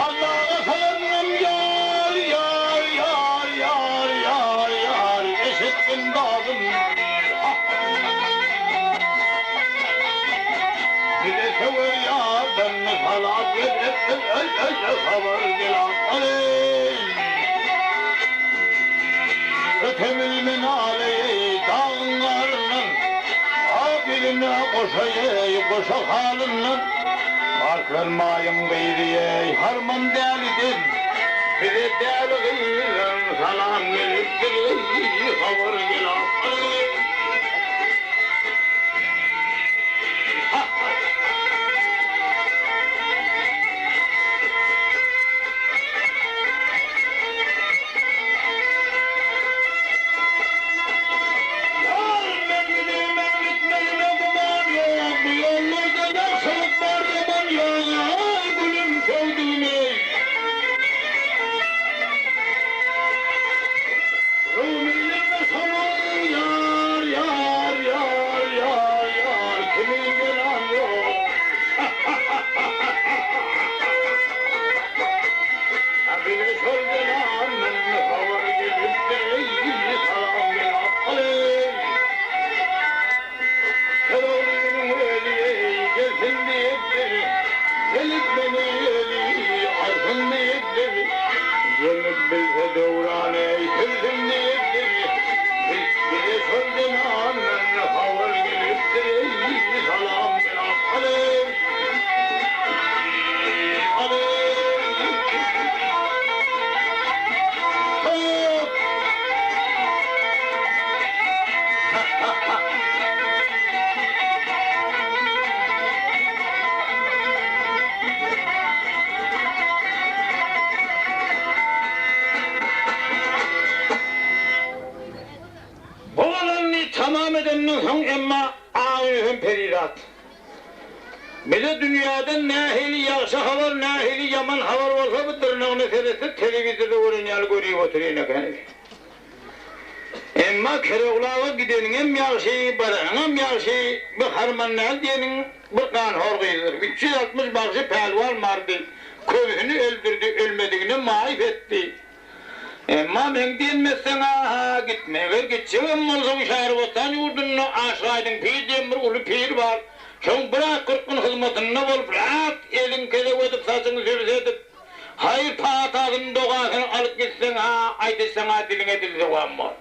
Allaga salamym ýar ýar ýar ýar ýar ýar eşitgin dadym Bize söwer ýardan salam gelipdir eý eý habar gelap aleý Öte bilmen aleý dagyň garyndan Ak ýüzüne goşa eý goşa halyndan Arslan maýyň gyzy eý harman däliden Bize däli gyzdan salam gelipdir eý habar gelap eý. Ýar men gidemem gitmegime güman ýok bu ýollarda ýagşylyk bar ýaman ýok aý gülüm söwdügim eý. Rumynyň soňy ýar ýar ýar ýar ýar kimin jenan ýok. Bile şol jenandan habar gelipdir eý salam gelap aleý. Keroglynyň özi eý gelsin diýipdir gelip meni özi alsyn diýipdir. Ýeňip bilse döwran eý sürsün diýipdir. Bize şol jenandan habar gelipdir eý salam gelap aleý. Bu bolanyny tamam edenden soň emma aňy hem perizat. Bize dünýäden nähili ýagşy habar, nähili ýaman habar bolsa bu dyrnagyna seretse telewizorda gören ýaly görüp otyryn ekeni. Emma Keregulaga gideniňem ýagşy, baranyňam ýagşy, bu Harmandäli diýeniň bir ganhor gyzydyr. 360 bagşy pälwan bardy, köbüsini öldürdi, ölmedigine maýyp etdi. Emma meň diýenmezseň-ä-ha, gitme. Eger gitjegem bolsaň, Şähribotan ýurdunda Aşyk Aýdyň pir diýen bir uly pir bar. Şoň bir aý 40 gün hyzmatynda bolup, rahat eliňi kezek edip, saçyňy sübse edip, haýyr-patasyny, dogasyny alyp gitseň-ä, aýdyşsaň-a diliňe dil zowam bor.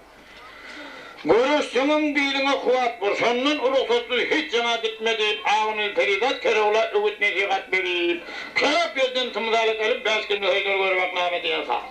Göreşseňem biliňe kuwwat bor, şondan rugsatsyz hiç ýaňa gitme diýip, Agynül perizat Kerogla öwüt-nesihat berip, kerep ýerden tymsalyk elip, bäş günde höýder görmek näme diýen saz.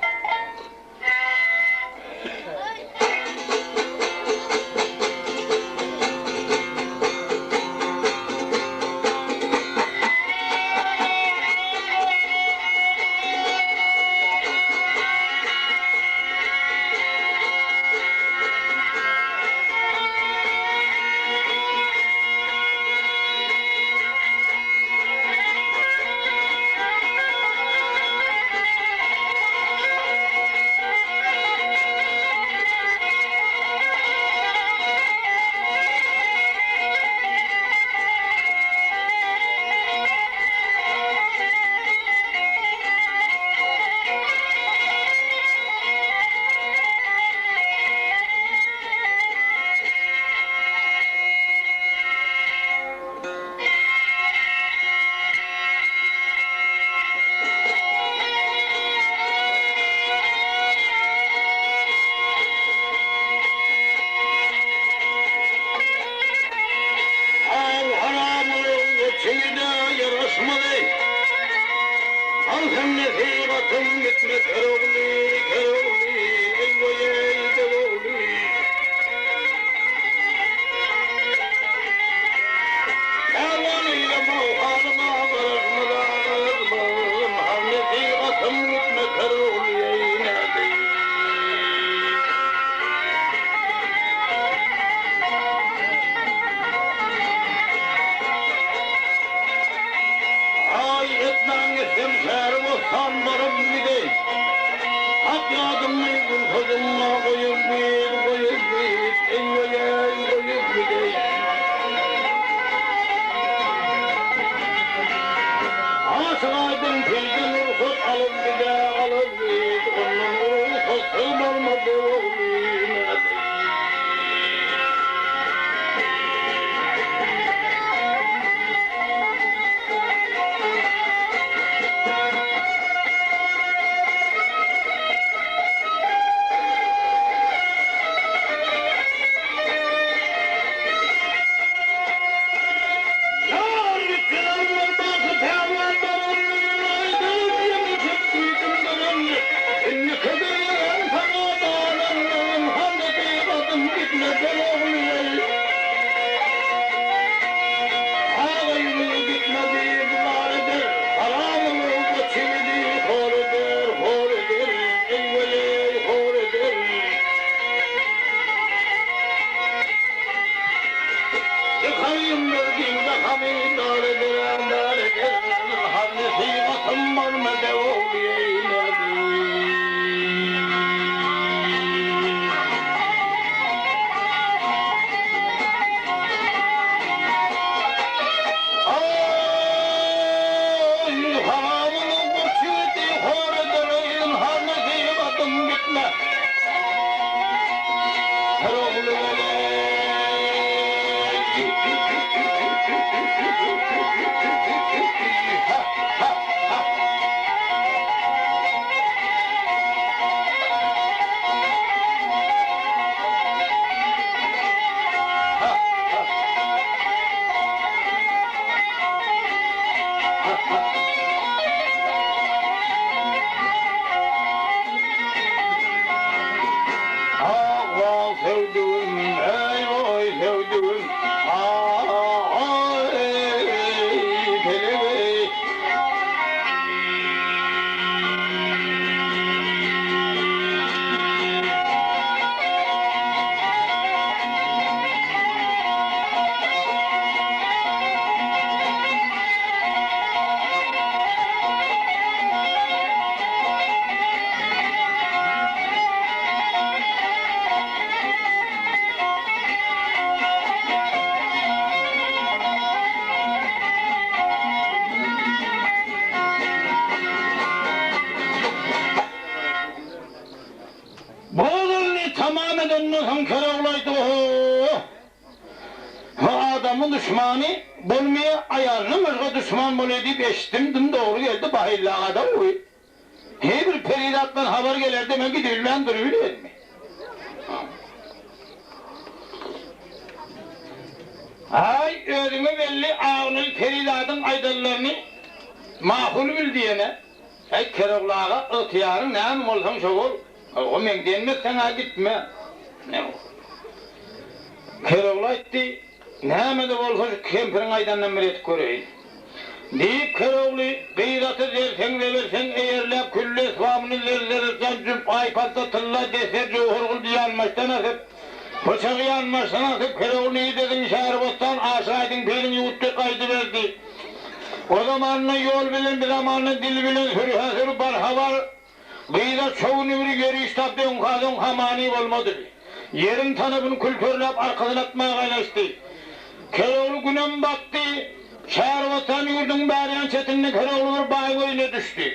nesihatym gitme Kerogly, Kerogly, eý-weý-eý, Begogly. Pälwan eýleme halyma garaşmaz-a garaşmaz, Har nesihatym gitme Kerogly, eý, nädeýin. Aý etmäň etsem şäri bossan baryp gideý. Hak ýadyňy gursagyňa goýup git, goýup git, eý-weý-eý, goýup gideý. Aşyk Aýdyň pirden rugsat alyp gide, alyp git, ondan rugsatsyz bolma beg ogly, nädeýin. Aga ýüzüňi gitmedi zar eder, Haramyny goçyny hor eder, hor eder, eý-weý-eý, hor eder. Ýykaýyn bir giňde hamy dar eder, dar eder, Har nesihatym barmy döwli-eý, nädeýin. Aý, haramyny goç ýigidi hor edereýin, har nesihatym gitme. Her ogly Ha, ha, ha. Ah, sevdigim, eý oý sevdigim, ah, eý, pelek. Bozuldy tamam edenden soň Kerogly aýtdy, Oho! Bu adamyň duşmany bolmaýa, aýalynam başga duşman bolýa diýip eşitdim, dym dogry geldi, bahylla adam bu. Heý bir perizatdan habar gelerde men gidibilmän durubilýänmi? Aý, özüňe belli Agnyl perizadyň aýdanlaryny makul bil diýene. Äý, Kerogly aga, ygtyýaryň näme bolsaň şo bol. O meň diýenmezseň-ä gitme. Kerogly aýtdy, Näme-de bolsa şu kempiriň aýdanyndan bir edip göreýin. Diýip, Kerogly gyz aty zerseň-zeberseň eýerläp, külli esbamyny zer-zerreçden jüp, aýpalta, tylla, deser, jöwher guldy ýanbaşdan asyp, pyçagy ýanbaşdan asyp, Kerogly nirdesin Şähribossan Aşyr Aýdyň piriň ýurtdy gaýdyberdi. O zamanda ýol bilen, bir zamanda dil bilen sürhä-sür bar-habar, Gyza çowuny bir ýöriş tapdy, öňka-soňka many bolmady. Ýeriň tanapyny külterläp arkasyna atmaga gaýnaşdy. Kerogly günem batdy. Çarwatan ýurduň bärýan çetinde Kerogly bir baýyň öýüne düşdi.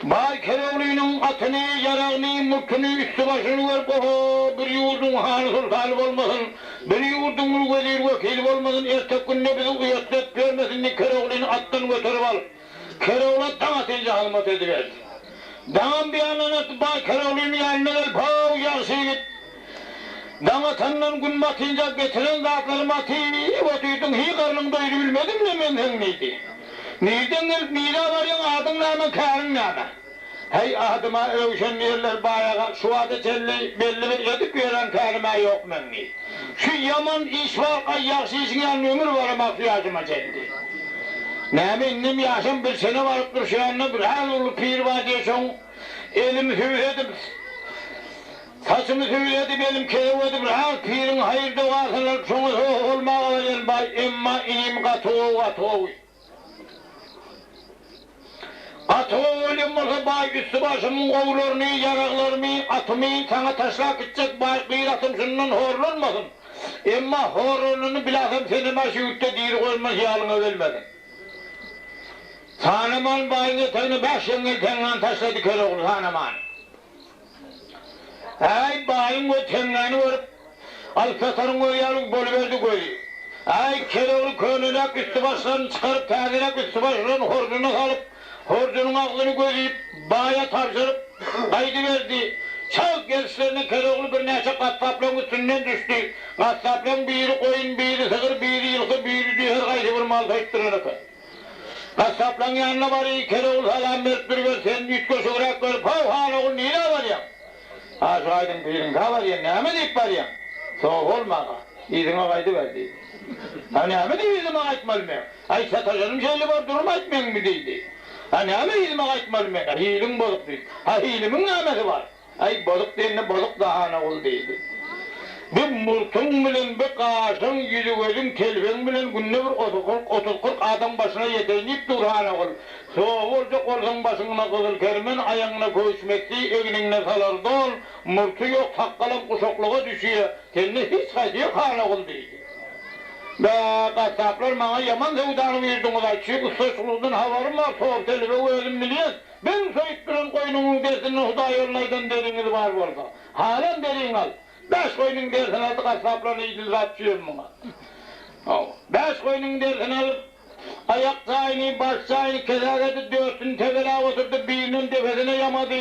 Baý Keroglynyň atyny, ýaragyny, murtuny, üsti-başyny görüp, Oho, bir ýurduň hany-soltany bolmasyn, bir ýurduň bir wezir-wekili bolmasyn, ertek günde bizi uýatly edip ýörmesin diýip Keroglyny atdan göterip alyp, Kerogla daň atynja hyzmat ediberdi. Daňam bir ýandan atdy, baý Keroglynyň ýanyna gelip, How, ýagşy ýigit! Daň atandan gün batynja getiren zatlarymy atyp otyrdyň, hiý garnyň doýry bilmedim-le men seň diýdi. Nirden gelip, nirä barýaň, adyň näme, käriň näme? Häý, adyma öwşen diýerler baýaga, şu wagta çenli belli bir edip ýören kärim-ä ýok meň diýip. Şu ýaman iş barka ýagşy işiň ýanyna ömür baramok şu ýaşyma çenli. Näme indem ýaşam bir çene barypdyr şu ýanda bir has uly pir bar diýe şoň elimi sübse edip, saçymy sübse edip, elim kesew edip ras piriň haýyr-dogasyny alyp şoňa sowuk bolmaga barýan baý, emma inim gaty gowy, gaty gowy. Gaty gowy bolýan bolsa baý üsti-başymyň gowularyny, ýaraglarymy, atymy saňa taşlap gitjek baý gyz atym şundan horlanmasyn. Emma horlanyny bilasam senem-ä şu ýurtda diri goýulman hyýalyňa gelmesin. Sanaman baýyň etegine bäş ýeňňel teňňäni taşlady Kerogly sanaman. Äý, baýyň gözi teňňäni görüp, alyp-sataryň gözi ýaly boluberdi gözi. Äý, Kerogly köneräk üsti-başlaryny çykaryp, täzeräk üsti-başlaryny horjuna salyp, horjunyň agzyny gözüp, baýa tabşyryp, gaýdyberdi. Çalt gelişlerine Kerogly birnäçe gassaplaryň üstünden düşdi. Gassaplaryň biri goýun, biri sygyr, biri ýylky, biri düýe her haýsy bir mal soýup duran eken. Gassaplaň ýanyna bary, Kerogul salam berip duruber, sen üýtgeşigräk görüp, How, han ogul, nirä barýaň? Aşyk Aýdyň piriňkä barýan, näme diýip barýaň? Sag bolmaga, yzyňa gaýdyber, diýdi. A näme diýip yzyma gaýtmaly men? Aý, sataşanym şeýle bor durma aýtmeňmi, diýdi. A näme yzyma gaýtmaly men? Hiliň bozuk, diýdi. A hilimiň nämesi bar? Aý, bozuk diýende bozuk-da Hanagul diýdi. Bi murtuň bilen, bi gaşyň, ýüzi-gözüň, telpegiň bilen günde bir otuzkyrk, otuzkyrk adam başyna ýeteýin diýip dur Hanagul. Sowy boljak bolsaň başyňda gyzyl kermen, aýagyňda köwüş-messi, egniňde salar don, murty ýok, sakgalam guşaklyga düşýä, sende hiç haýsy ýok Hanagul diýdi. Bä, gassaplar maňa ýaman söwdany buýurdyňyz-aý, çig ussaçylykdan habarym bar, sowy-telpegi özüm bilýän. Biň soýup duran goýnuňyň derisinden Hudaýýoluna aýdan deriňiz bar bolsa, halan deriňi al. Bäş goýnuň derisini aldy, gassaplaryna idil zat çüýem muňa. Hawa, bäş goýnuň derisini alyp, aýak jaýyny, baş jaýyny kesek edip, dörtüni tegeläp oturdy, birinem depesine ýamady,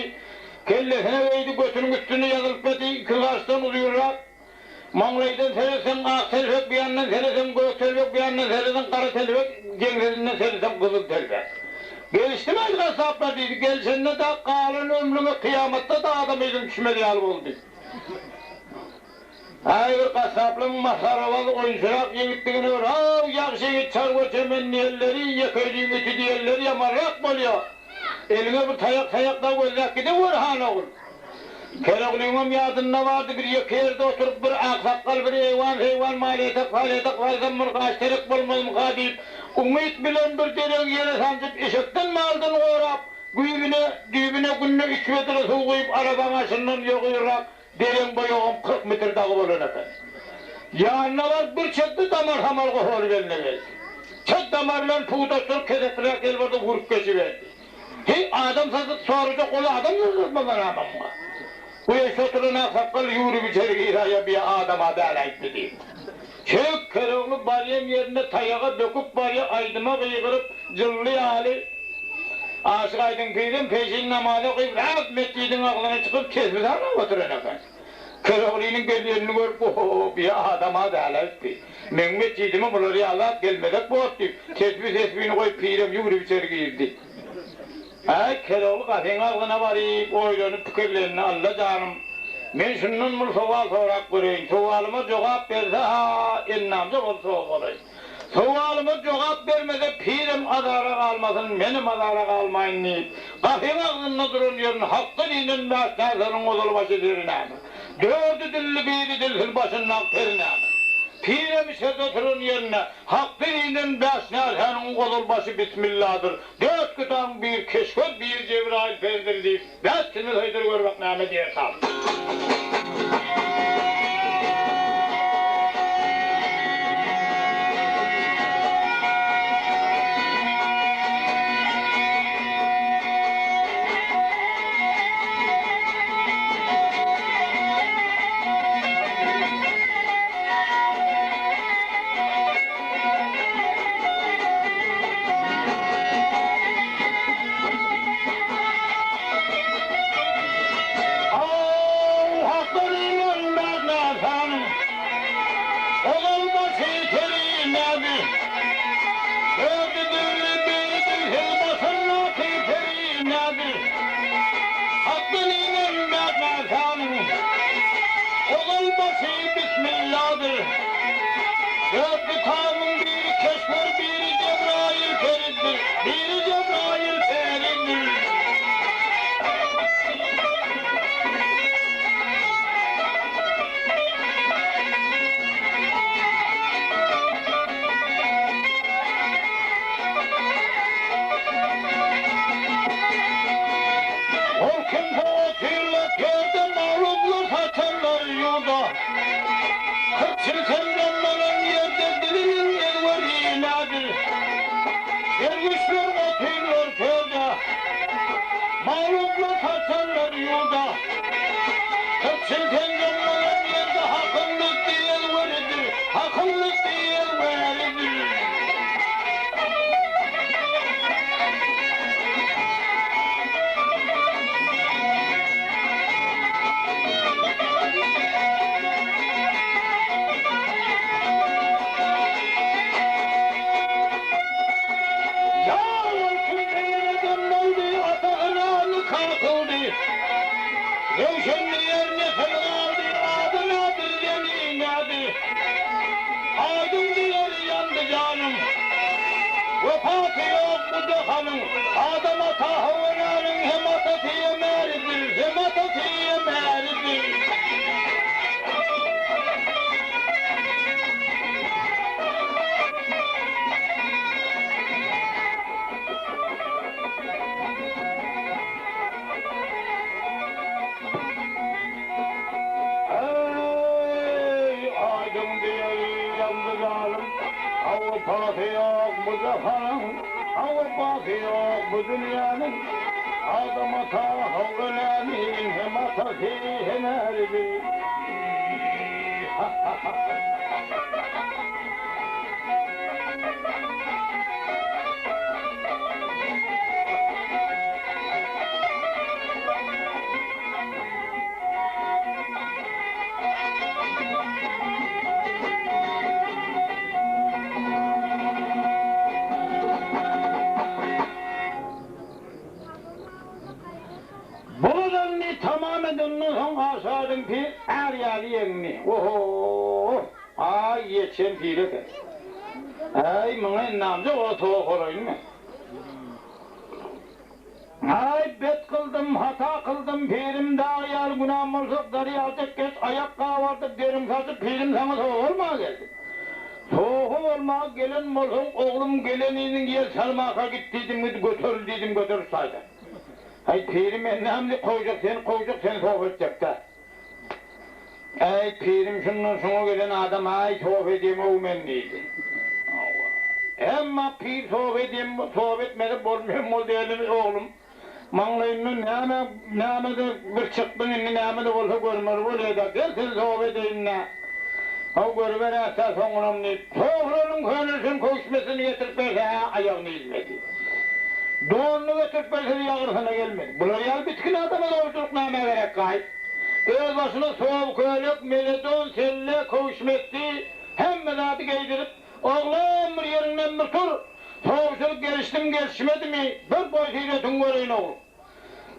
kellesine geýdi, götüniň üstünde ýazylyp ýaty, iki gaşdan uzynrak. Maňlaýdan seretseň ak telpek, bu ýandan seretseň gök telpek, bu ýandan seretseň gara telpek, jeňsesinden seretseň gyzyl telpek. Gelişdimäý gassaplar diýdi. Gelşende-de galan ömrüňe kyýamatda-da adam yzyny düşmez ýaly boldy. Äý bir gassaplaryň masgarabaz oýunçyrak ýigitdigini gör, haw, ýagşy ýigit çarwa çemen diýenleri, ýekeýliň iti diýenleri ýamanrak bolýa. Eliňe bir taýak-saýak-da gözläp gidewer, han ogul. Kereglyňam ýadynda bardy, bir ýeke ýerde oturyp, bir aksakgal, bir eýwan-seýwan, mal-etek, pal-etek salsam, bir gaş-terek bolmazmyka diýip, umyt bilen bir deregi ýere sanjyp, eşekden-maldan gorap, güýbüne, düýbüne günde üç bedre suw guýup, arabaň aşyndan ýogynrak deregiň boýagam 40 metr dagy bolan eken. Ýanyna baryp, bir çetde damar-samar gohuryp eline geldi. Çet damarlaryny pudaşdyryp, kesekiräk ýelbarda urup geçiberdi. Heý, adam satyp sorajak ol adam ýollatmazlar a muňa. Bu eşde oturan aksakgal ýüwrüp içeri giräýe biýe adam-a däl-aýtdy diýip. Çök Kerogly barýan ýerinde taýaga böküp barýa aýdyma gygyryp jylly ýaly Aşyk Aýdyň pirem peşin namaz okyp ras metjidiň agzyna çykyp tesbi sanap oturan eken. Keroglynyň gelýänini görüp o-ho biýe adam-a däl-aýtdy. Meň metjidime bular ýaly zat gelmezek bor diýip, tesbi-tesbini goýup pirem ýüwrüp içeri girdi. Äý, Kerogly gapyň agzyna baryp, oýlanyp pikirlendi, Alla janym, men şundan bir sowal sorap göreýin. Sowalyma jogap berse-ha, ennamja bolsa bolaý. Sowalyma jogap bermese, pirem azara galmasyn, menem azara galmaýyn diýip, gapyň agzynda duran ýerini Hakdan inen bäş närsäniň ozal-başy seri näme? Dördi dilli biri dilsiz başyndaky peri näme? Pirem içerde oturan ýerinde, Hakdan inen bäş närsäniň ozal başy Bismilladyr, dört kitabyň biri Keşgöz, biri Jebraýyl peridir diýip, bäş kime söýdür gör bak näme diýerkam. Aw, hakdan inen. hata kyldy. Röwşen diýer nesil galdy, ady nädir, demi nädi. Aýdyň diýer ýandy janym. Wepaty ýok bu jahanyň. Adam ata How enäniň hem atasy hem äridir, hem atasy hem äridir. Eý, aýdyň diýeli ýandy zalym, Awupasy ýok bu jahanyň, Awupasy ýok bu dünýäniň. Adam ata How enäniň hem atasy, hem äridi. Ha-ha-ha! Bularyny tamam edenden soň Aşadyň pir är ýaly ýeňdi. Oho-o! Aý, ýetişen pir eken. Äý, muňa indi amca ola towa bolaýynmy? Aý, bet kyldym, hata kyldym, pirim, dag ýaly günäm bolsa, darýaljak geç, aýak gabardyp, derim saçyp, pirim saňa sowa bolmaga geldim. Sowa bolmaga gelen bolsaň, oglum, geleniniň ýel çalmaka git diýdim, git, göteril diýdim, göteril şaýdan. Aý, pirim, men näme diýip kowjak, seni kowjak, seni sowa etjek-dä. Äý, pirim şundan şuňa gelen adam aý toba edýem-ow men diýdi. Hawa. Emma pir toba edýem, toba etmese bolmaýan boldy elini oglum. Maňlaýyndan näme, näme-de bir çykdyň indi näme-de bolsa görmeli bolýa-da, gel seni toba edeýin-dä. Haw, görüberäs-dä soňunam diýip, togranyň könelişen köwüşmesini getirip berse-hä aýagyny ilmedi. Donuny getirip berse-de ýagyrsyna gelmedi. Bular ýaly bitgin adama dogruçylyk nämä gerek-aý? Özbaşyna sow kölek, mele don, selle, köwüşmesdi, hemme zady geýdirip, Oglan, bir ýeriňden bir tur! Sowçulyk gelişdimi-gelişmedimi, bir boý syratyňy göreýin, oglum.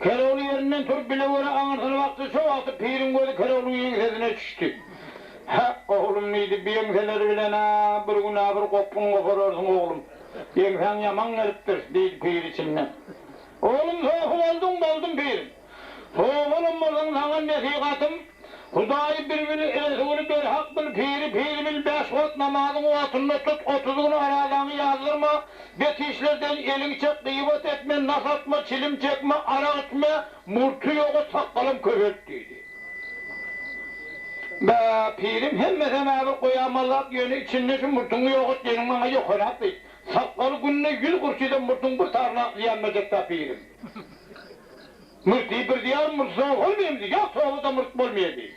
Kerogly ýerinden turup, bile göre aňyrsyna bakdy, şo wagty piriň gözi Keroglyň ýeňsesine düşdi. Hä, oglum, diýdi, bi ýeňseleri bilen-ä bir gün-ä bir gopgun gopararsyň, oglum. Ýeňsäň ýaman gelipdir, diýdi pir içinden. Oglum, sopy bolduň, boldum, pirim. Sowalam bolsaň saňa nesihatym, Hudaýy bir bil, Resuly berhak bil, piri pir bil, bäş wagt namazyňy wagtynda tut, 30 gün orazaňy ýazdyrma, bet işlerden eliňi çek, gybat etme, nas atma, çilim çekme, arak içme, murty ýoga sakgalam köpelt diýdi. Bä, pirim hemmesem-ä bir goýamaly zat, ýöne içinde şu murtuňy ýogat diýeniň maňa ýokarak diýdi. Sakgaly günde ýüz gurçyda murtuň bir taryna zyýan berjek-dä pirim. Murty bir diýar murt sowa bolmaýamyzy, ýok sowada murt bolmaýa diýdi.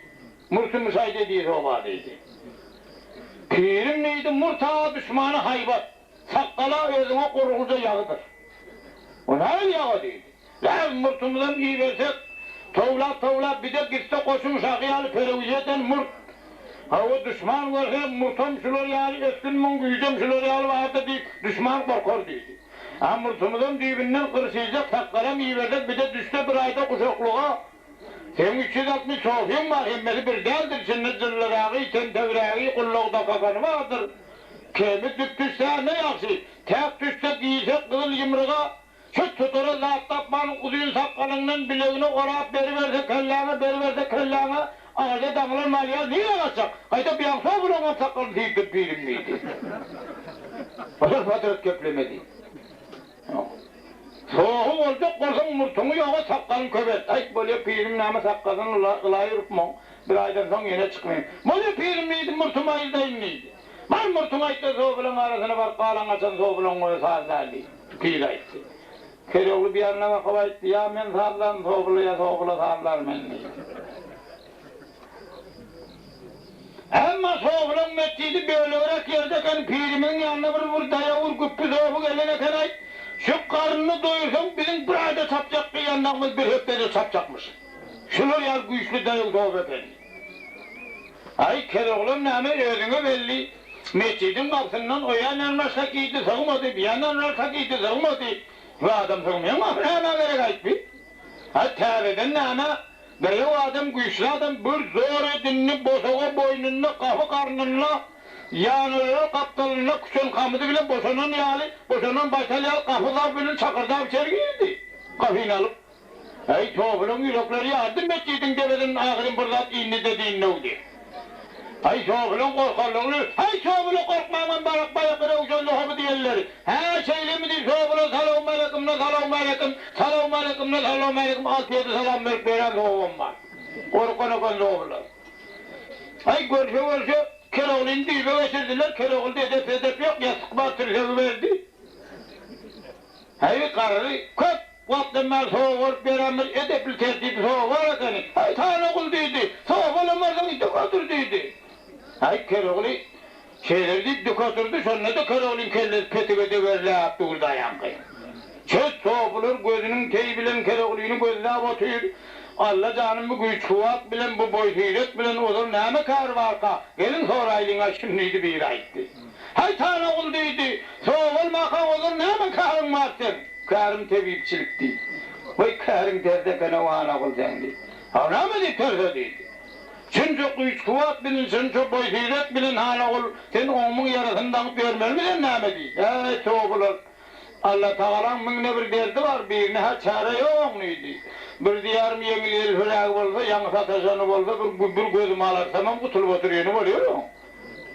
Murty muşaýda diý sowa diýdi. Pirim diýdi, murt-a duşmana haýbat, sakgal-a özüňe gurgulja ýagydyr. O nähili ýagy diýdi. Bäh, murtumyzam ibersek, towlap-towlap bide gitse goçuň şahy ýaly perewiz eden murt. Hawa, duşman görse, murtam şular ýaly ösgün muň güýjem şular ýaly bardyr diýip, duşman gorkar diýdi. A murtumyzam düýbünden gyrşyjak sakgalam ibersek bize düşse bir aýda guşaklyga. Seň 360 sofyň bar, hemmesi bir däldir, içinde jyllyragy, tentegrägi, gullagdakakany bardyr. Kemi dük düşse ne ýagşy, täk düşse giýsek gyzyl ýumruga, Süt tutara zat tapman uzyn sakgalyňdan bilegine orap beriberse kelläňe beriberse kelläňe agaja daňylan mal ýaly nirä gaçjak? Gaýta buýaň sobulaňam sakgalyny syýdyryp pirim diýdi. Olar patyrap geplemedi. Sohy boljak bolsaň murtuňy ýoga sakgalyňy köpelt. Aýt bolýa pirim näme sakgalyny ylaý urupmyň? Bir aýdan soň ýene çykmaýyn. Bolýa pirim diýdi murtumy aýyrdaýyn diýdi. Bar murtuňy aýtda sobulaň arasyna baryp galan gaçan sobulaň goýa sazlar diýdi. Pir aýtdy. Kerogly bir ýanyna bakyp aýtdy, Ýa men sazlaryn sobula, ýa sobula sazlar meni diýdi. Emma sobulaň metjidi bölegräk ýerde eken, pirimiziň ýanyna bir bir daýaw bir güpbi soby gelen eken-aý, şu garnyny doýursaň biziň bir aýda çapjak gyýandagymyz bir hepdede çapjakmyş. Şular ýaly güýçli daýaw soby eken. Aý, Keroglam näme özüňe belli, Metjidiň gapysyndan o ýandan başga gidi sygmady, bu ýandan başga gidi sygmady. Bu adam sygmaýaň ahyry nämä gerek aýt bi? Hä, täzeden näme? Daýaw adam, güýçli adam bir zor edindi, bosaga boýnunda, gapy garnynda, ýanalary gapdalynda küçen kamydy bilen boşanan ýaly, boşanan baýtal ýaly gapy zarp bilen şakyrdap içeri girdi. Gapyny alyp. Äý, sofulaň ýürekleri ýardy, metjidiň debesinden ahyryn bir zat indi-de diýnewdi. Aý, sofulaň gorkanlygyny, Häý, sofula gorkmaňam barak baýaky Röwşen sohamy diýenleri. Hä, şeýlemi diý, sofula salowmaleýkim-de salowmaleýkim, salowmaleýkim-de salowmaleýkim alty-ýedi salam berip beren sofam bar. Gorkan eken sofular. Aý, görşe-görşe Keroglyny düýbe geçirdiler, Keroglyda edep-sedep ýok, ýassyk bar, tirsegi berdi. Häý, garry, köp wagtdan bäri sowa bolup ýören bir edepli tertipli sowa bar ekeni. Häý, han ogul diýdi, sowa bolamazsyň, dik otur diýdi. Häý, Kerogly şeýle diýip dik oturdy, şonda-da Keroglyň kellesi petige degerläp durdy aýaňky. Çöz sopular gözüniň teýi bilen Keroglyny gözläp otyr. Alla janym bu güýç-kuwwat bilen, bu boý-syrat bilen ozal näme käri barka? Geliň soraýlyň-a şuny diýdi biri aýtdy. Häý, han ogul diýdi, sowa bolmakaň ozal näme käriň bar seň? Kärim tebipçilik diýdi. Weý, käriň ters eken-ow, han ogul seň diýdi. Haw, näme diýip terse diýdi. Şunça güýç-kuwwat bilen, şunça boý-syrat bilen, han ogul, sen oňmuň ýarasyny daňyp ýörmelimi sen näme diýdi. Äý, sowa Allatagalaň müňde bir derdi bar, birine-hä çäre ýok oň diýdi. Bir diýarym ýeňil-ýelfirägi bolsa, ýaňy sataşany bolsa, bir bir gözümi alartsamam gutulyp oturýany bolýar oň.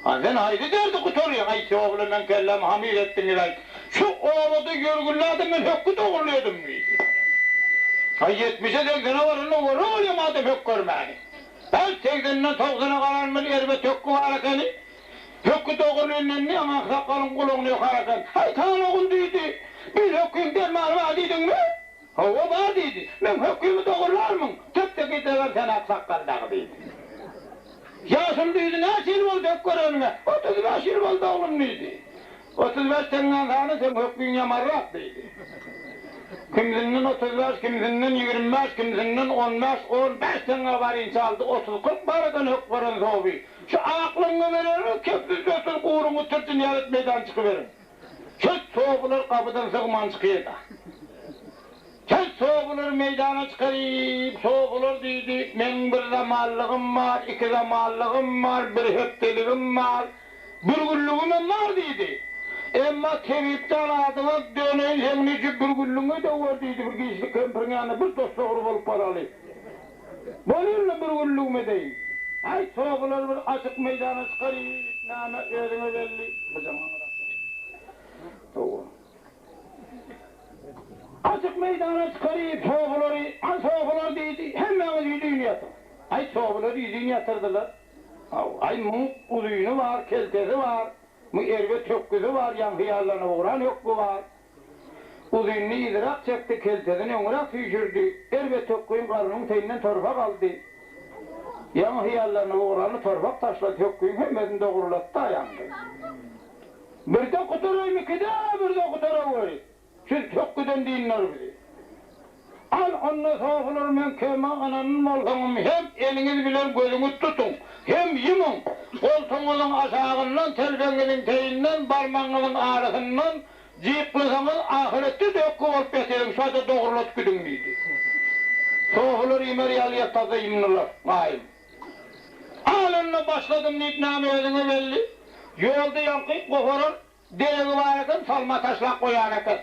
A sen haýsy derdi gutarýaň? Aý, sowa meň kellämi hamyr etdiňiz-aý. Şu obada ýörgünli adam men hökgi dogrulyadym diýdi. Aý, ýetmişe-segsene baranda görre bolýam adam hök görmäni. Bäh, segsenden togsana galan bir erbet hökgi bar ekeni. Hökgi dogruly indi aňa aksakgalyň gulagyny ýokar eken. Haý, han ogul diýdi. Bir hökgüň dermany bar diýdiňmi? Hawa, bar diýdi. Meň hökgümi dogrularmyň? Töp-de gidewer sen aksakgal dagy diýdi. Ýaşuly diýdi, näçe ýyl boldy hök göreniňe? 35 ýyl boldy oglum diýdi. 35 teňňäň sany seň hökgüň ýamarrak diýdi. Kimsinden 35, kimsinden 25, kimsinden on bäş, on bäş teňňe barynça aldy, otuz-kyrk bar eken hök gören sowy. Şu aklyňy bererin, kepsiz-dötsüz guryňy türtün ýazyp meýdan çykyberiň. Çöz sowylar gapydan sygman çykyýa-da. Çöz sowulary meýdana çykaryp, Sowular diýdi, meň bir zamanlygym bar, iki zamanlygym bar, bir hepdeligim bar, bir günlügimem bar diýdi. Emma tebipjan adyňa döneýin seň nijü bir günlügiňe döwer diýdi, bir giçlik kempiriň ýanyna bir dos-dogry bolup baraly. Bolýar-la bir günlügim edeýin. Aý, sowulary bir açyk meýdana çykaryp, näme özüňe belli, gyjaňaňrak. Hawa. Açyk meýdana çykaryp, sofulary, Al sofular diýdi, hemmäňiz ýüzin ýatyň. Aý, sofular ýüzin ýatyrdylar. Haw, aý, muň uzyny bar, keltesi bar, muň erbet hökgüsi bar, ýaňky ýallanyp ugran hökgi bar. Uzynyny yzyrak çekdi, keltesini öňräk süýşürdi. Erbet hökgüň garnynyň teýinden torpak aldy. Ýaňy hyýallanyp ugrany torpak taşlady, hökgüň hemmesini dogrulatdy-a ýaňky. Birde gutaraýyn ikide birde gutaraweri. Siz pökgüden dynlar bizi. Al onda sofular meň kema ynanan bolsaňym hem eliňiz bilen gözüňiz tutuň, hem ýumuň, goltugyňyzyň aşagyndan telpegiňiziň teýinden barmagyňyzyň arasyndan jyklasaňyz ahyretde dökgi bolup ýatyryň şo-da dogruladyp gidiň diýdi. Sofular ýümer ýaly ýatarda ýumdular. Gaýym. Al onda başladym diýip näme özüňe belli. Ýolda ýaňky goparan deregi bar eken, salma taşlap goýan eken.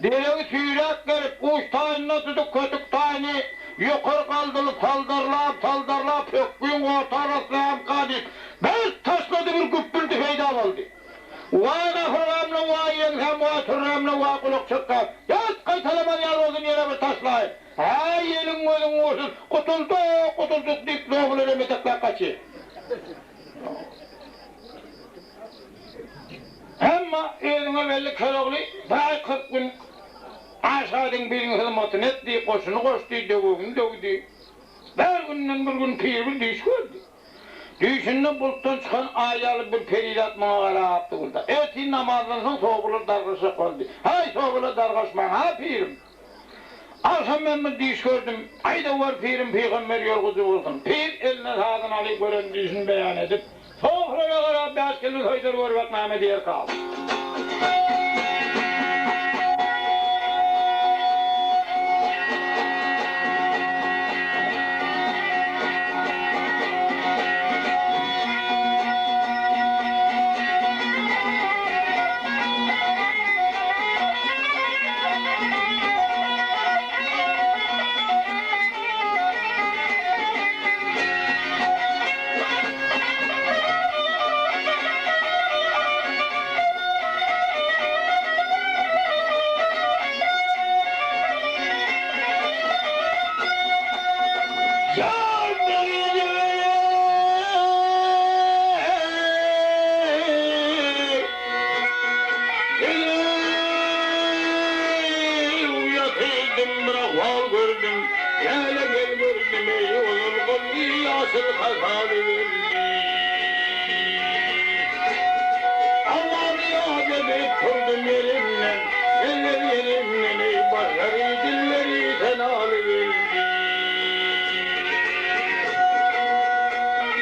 Deregi süýräp gelip, guş taýynda tutup, kötük taýyny ýokary galdyryp, saldarlap, saldarlap, pökgiň orta arasynamyka diýip, bir taşlady, bir güpbüldi peýda boldy. Waý gapyrgamla, waý ýeňsäm, waý türrämle, waý gulak çekgäm. Ýat, gaýtalamaz ýaly bolsun, ýene bir taşlaýyn. Häý, eliň gözüň gursun, gutuldyk, gutuldyk diýip, zobular emetekläp gaçýar. Emma özüňe belli Körogly bir aý 40 gün Aşgadyň biriniň hyzmatyny etdi, goşuny goşdy, döwegini döwdi. Bir günden bir gün pir bir düýş gördi. Düýşünde bulutdan çykan aý ýaly bir perizat muňa garap durdy. Ertir namazdan soň sobular dargaşjak boldy. Häý, sobular dargaşmaň, ha pirim! Agşam men bir düýş gördüm. Aýdawar pirim pygamber ýorgujy bolsun. Pir eline sazyny alyp gören düýşüni beýan edip, sofraga garap bäş kelle soýdar görbek näme diýerka.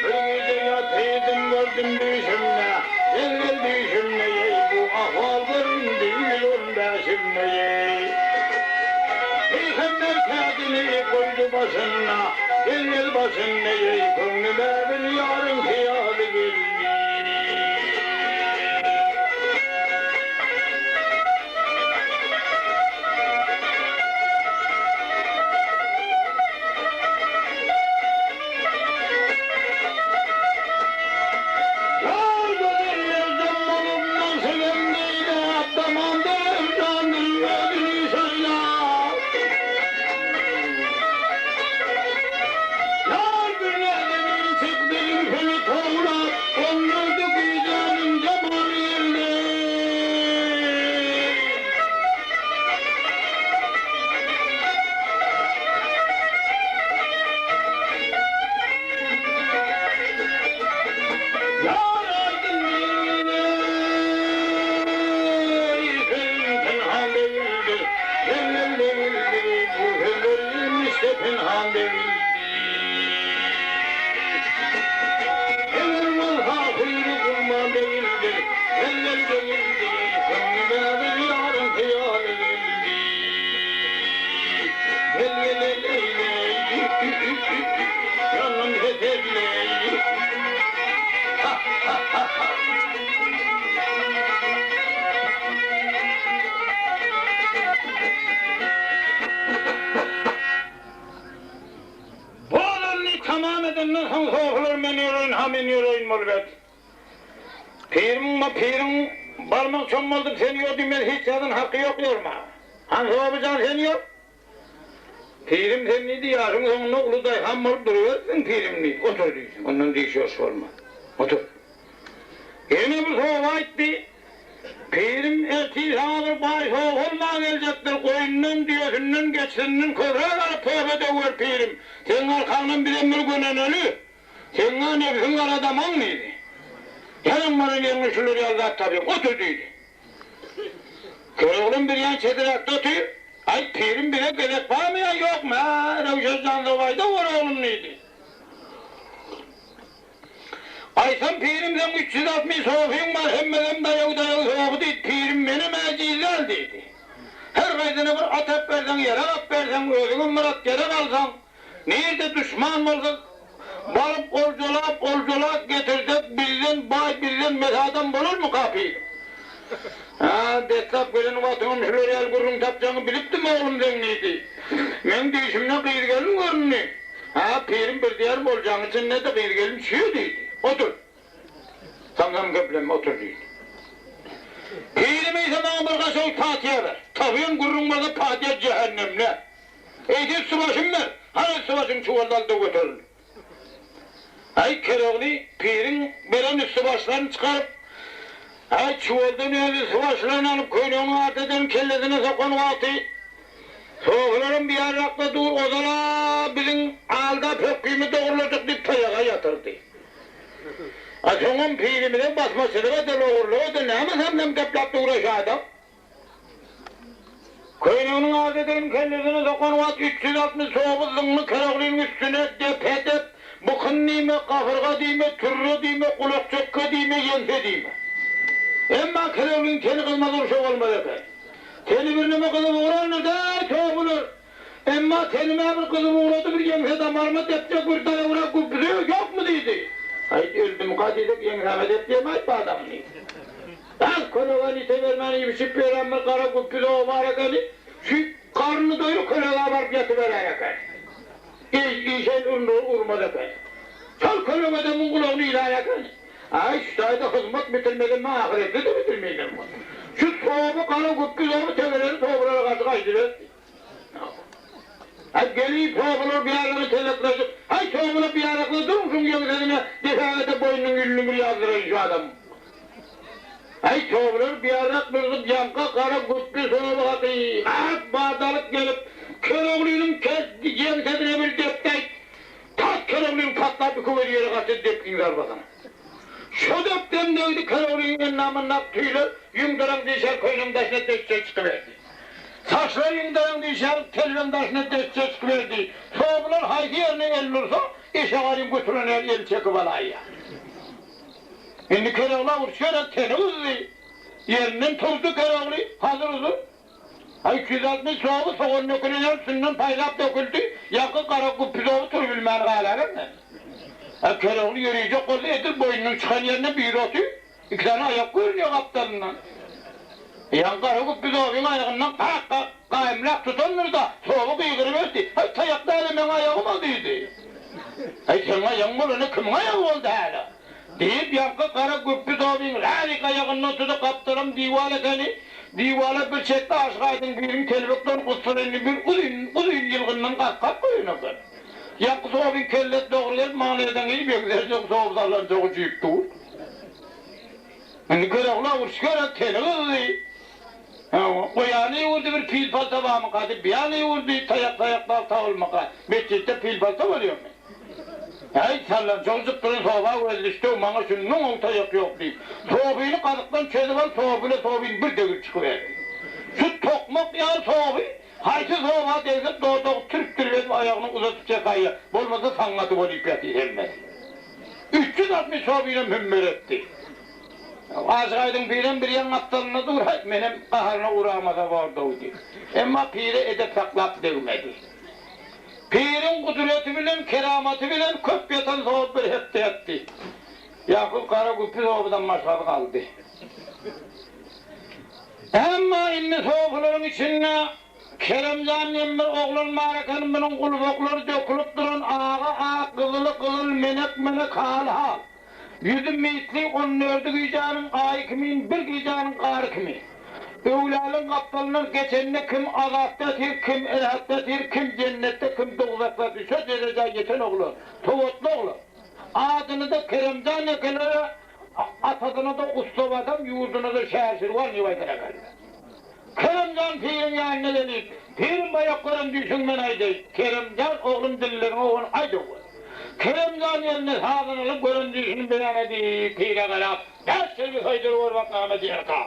Bir gije ýatydym gördüm düýşümde, Gel-gel düýşümde ýeý, bu ahwal göründi ýüz on bäşimde ýeý. Pygamber täjini goýdy başynda, Gel-gel başynda ýeý, köňlüme bir ýaryň hyýaly geldi. Ýar gözellerden bolup mansybym neýläp, Tamam döwrandyr özüni saýlap. Ýar bir näzenin çykdy zülpüni towlap, Gondurdy gijäniň jemaly ýelde. Ýar aýdyň eý, sözüm pynhan degildi, Senden degildi, bu sözlerim işte pynhan degildi. Eger bolsa hüýri gulman degildi, Senden degildi, köňlüme bir ýaryň hyýaly geldi. Gel gel eý-leý, Ýangyn keserleý. Ha-ha-ha-ha. Bolanyny tamam edenden soň sofular men ýöreýin, ha men ýöreýin bolup et. Piriň piriň barmak çommaldyp seni ýör diýmez hiç zadyň haky ýok ýörme. Han sofi jan sen ýör. Pirim sen diýdi ýaşyň soňunda uly daýhan bolup duruberipsiň pirim diýdi. Otur diýdi. Ondan diş ýoş bolmaz. Otur. Ýene bir sowa aýtdy. Pirim ertir saňa bir baý sowa bolman geljekdir. Goýundan, düýesinden, geçisinden köpräk alyp sowa döwer pirim. Seň arkaňdan bizem bir göneneli. Seň-ä nebsiň gara damaň diýdi. Ýalan baran ýeriňde şular ýaly zat tapýaň. Otur diýdi. Göroglam bir ýan çetiräkde otyr. Aý, pirim bize gezek barmy ýa ýokmy, hä, Röwşen jan zobaýda Göroglam diýdi. Aýtsam pirim seň 360 sofyň bar, hemmesem daýaw-daýaw sofy diýdi, pirim menem äjiz däl diýdi. Her gaýsyna bir at äpberseň, ýarag äpberseň, özüňem bir at ýarag alsaň, Nirde duşman bolsa, baryp oljalap, oljalap getirsek, bizden baý, bizden mes adam bolarmyka pirim? Hä, deslap gelen wagtyňam şular ýaly gürrüň tapjagyňy bilipdim, oglum seň diýdi. Meň düýşümde gyz-gelin göründi. Hä, pirim bir diýer boljagyň içinde-de gyz-gelin düşýär diýdi. Otur. Samsam gepleme, otur diýdi. Pirim eýse maňa bir gaşawut patyýa ber. Tabyýam gürrüň bolsa patyýa jähennemde. Eýse üsti-başymy ber! Hany üsti-başyň çuwalda al-da göteril. Äý, Kerogly piriň beren üsti-başlaryny çykaryp, äý, çuwaldan öz üsti-başlaryny alyp, köýneginiň artadan kellesine sokan wagty, sofularam bir ýarrakda dur, ozal-a biziň aldap hökgimizi dogrulajak diýip taýaga ýatyrdy. A soňam pirimize basmaçylyk eden, ogurlyk eden, näme samsam gepläp dur-a şu adam? Köýneginiň ardydygyny kellesine sokan wagt 360 sowy zyňly Keroglynyň üstüne depe-dep, bykyn diýme, gabyrga diýme, türre diýme, gulakçekge diýme, ýeňse diýme. Emma Keroglyň teni gyzmaz urşa bolmaz eken. Teni birneme gyzyp ugrandyr-da, sowylar. Emma tenim-ä bir gyzyp ugrady, bir ýeňse damaryma depjek bir daýawrak güpbüsi ýokmy diýdi. Aýt, öldümika diýsek, ýeňsäme depýem-aýt bu adam diýdi. Bäh, kölegäni ite bermän iýip-içip ýören bir gara güpbüsi o bar ekeni, şu garnyny doýrup kölegä baryp ýatyberer eken. Eý, işen urmaz eken. Şol kölegede muň gulagyny ýylan eken. Aý, şu taýda hyzmat bitirmesem men ahyretde-de bitirmeýin muny. Şu toby gara güpbi toby tegeleni tobylara garşy gaýdyberdi. Aý, gelip tobylar bir ýerlere telekleşip. Aý, soňuna biýarakly duruň şuň ýeňsesine depäge-de boýnunyň ýülüni bir ýazdyraýyn şu adamyň. Aý, soňular biýarak durzup ýaňka gara güpbi sowy hakykat badalyk gelip, Köroglynyň ýeňsesine bir depdi-aýt, tas Köroglynyň patlap iki gözi ýere gaçdy depgiň zarbasyna. Şo depden degdi Köroglynyň endamyndaky tüýler ýüňdaraň dişär köýnegiň daşyna deşje çykyberdi. Saçlar ýüňdaraň dişär telbeň daşyna deşje çykyberdi. Sowylar haýsy ýerine elini ursa, eşegaryň götüren ýaly eli çekip alaýýar. Indi Kerogla uruş gerek, teni gyzdy. Ýerinden turdy Kerogly, hazyr huzur. A 360 sowy sogan dökülen ýaly üstünden paýlap döküldi. Ýaňky gara güpüzowy turubilmän galarmy? A Kerogly ýörüjek boldy, edil boýnunyň çykan ýerinde biri otyr. Iki sany aýak görünýär gapdalyndan. Ýaňky gara güpüzowyň aýagyndan kak-kak gaýymlap tutandyr-da, sowy gygyryp ötdi. Haý, taýak däl-e meň aýagym-a diýdi. Haý, seň aýagyň bolany kimiň aýagy boldy häli? Diýip, ýaňky gara güpbi dobyň räzik aýagyndan tutup gapdalam diwal ekeni. Diwala bir çetde Aşyk Aýdyň piriň telbek don gussaly indi bir uzyn, uzyn ýylgyndan gapgap goýan eken. Ýaňky sobyň kellesi dogry gelip maňlaýdan gelip ýeňsesine soby sallançagy jüýüp dur. Indi Körekla uruş gerek, teni gyzdy. Hawa, o ýana ýüwürdi bir pil palta barmyka diýip, bu ýana ýüwürdi, taýak-taýak bar tapylmyka. Metjitde pil palta bolýarmy? Häý, sallançagy jyp duran soba gözi düşdi-ow, maňa şundan gowy taýak ýok diýip, sobyny gazykdan çözüp alyp, soby bilen sobyny bir degirip çykyberdi. Şu tokmak ýaly soby haýsy soba degse, dodagy türk-türk edip aýagyny uzadyp çekaýýar, bolmasa saňňady bolyp ýatyr hemmesi. 360 sobynam hümmer etdi. Aşyk Aýdyň pirem bir ýan gapdalynda dur, menem gaharyna uramasa bordow diýip. Emma pire edep saklap degmedi. Piriň gudraty bilen, keramaty bilen köp ýatan sowy bir hepde ýatdy. Ýakup gara güpbi sowydan başgasy galdy. Emma indi sofularyň içinde Keremjan diýen bir oglan bar eken, munuň gulbaklary dökülip duran agy ak, gyzyly gyzyl, menek-menek, haly hal. Ýüzi misli on dördi gijäniň aýy kimin, bir gijäniň gary kimin. Öwläliň gapdalyndan geçende kim azapda ýatyr, kim rahatda ýatyr, kim jennetde, kim dowzahda ýatyr. Şo derejä ýeten oglan, sowatly oglan. Adyny-da Keremjan ekeler, atasyna-da Ussabadam, ýurduna-da Şäşirwan diýip aýdan ekenler. Keremjan piriň ýanyna gelip, Pirim baýak gören düýşüňi men aýdaýyn. Keremjan oglum dilleriňe ony aýt öwwel. Keremjan eline sazyny alyp gören düýşüni beýan edip, pire garap, Bäş çelgi soýduryp gör bak name diýerka.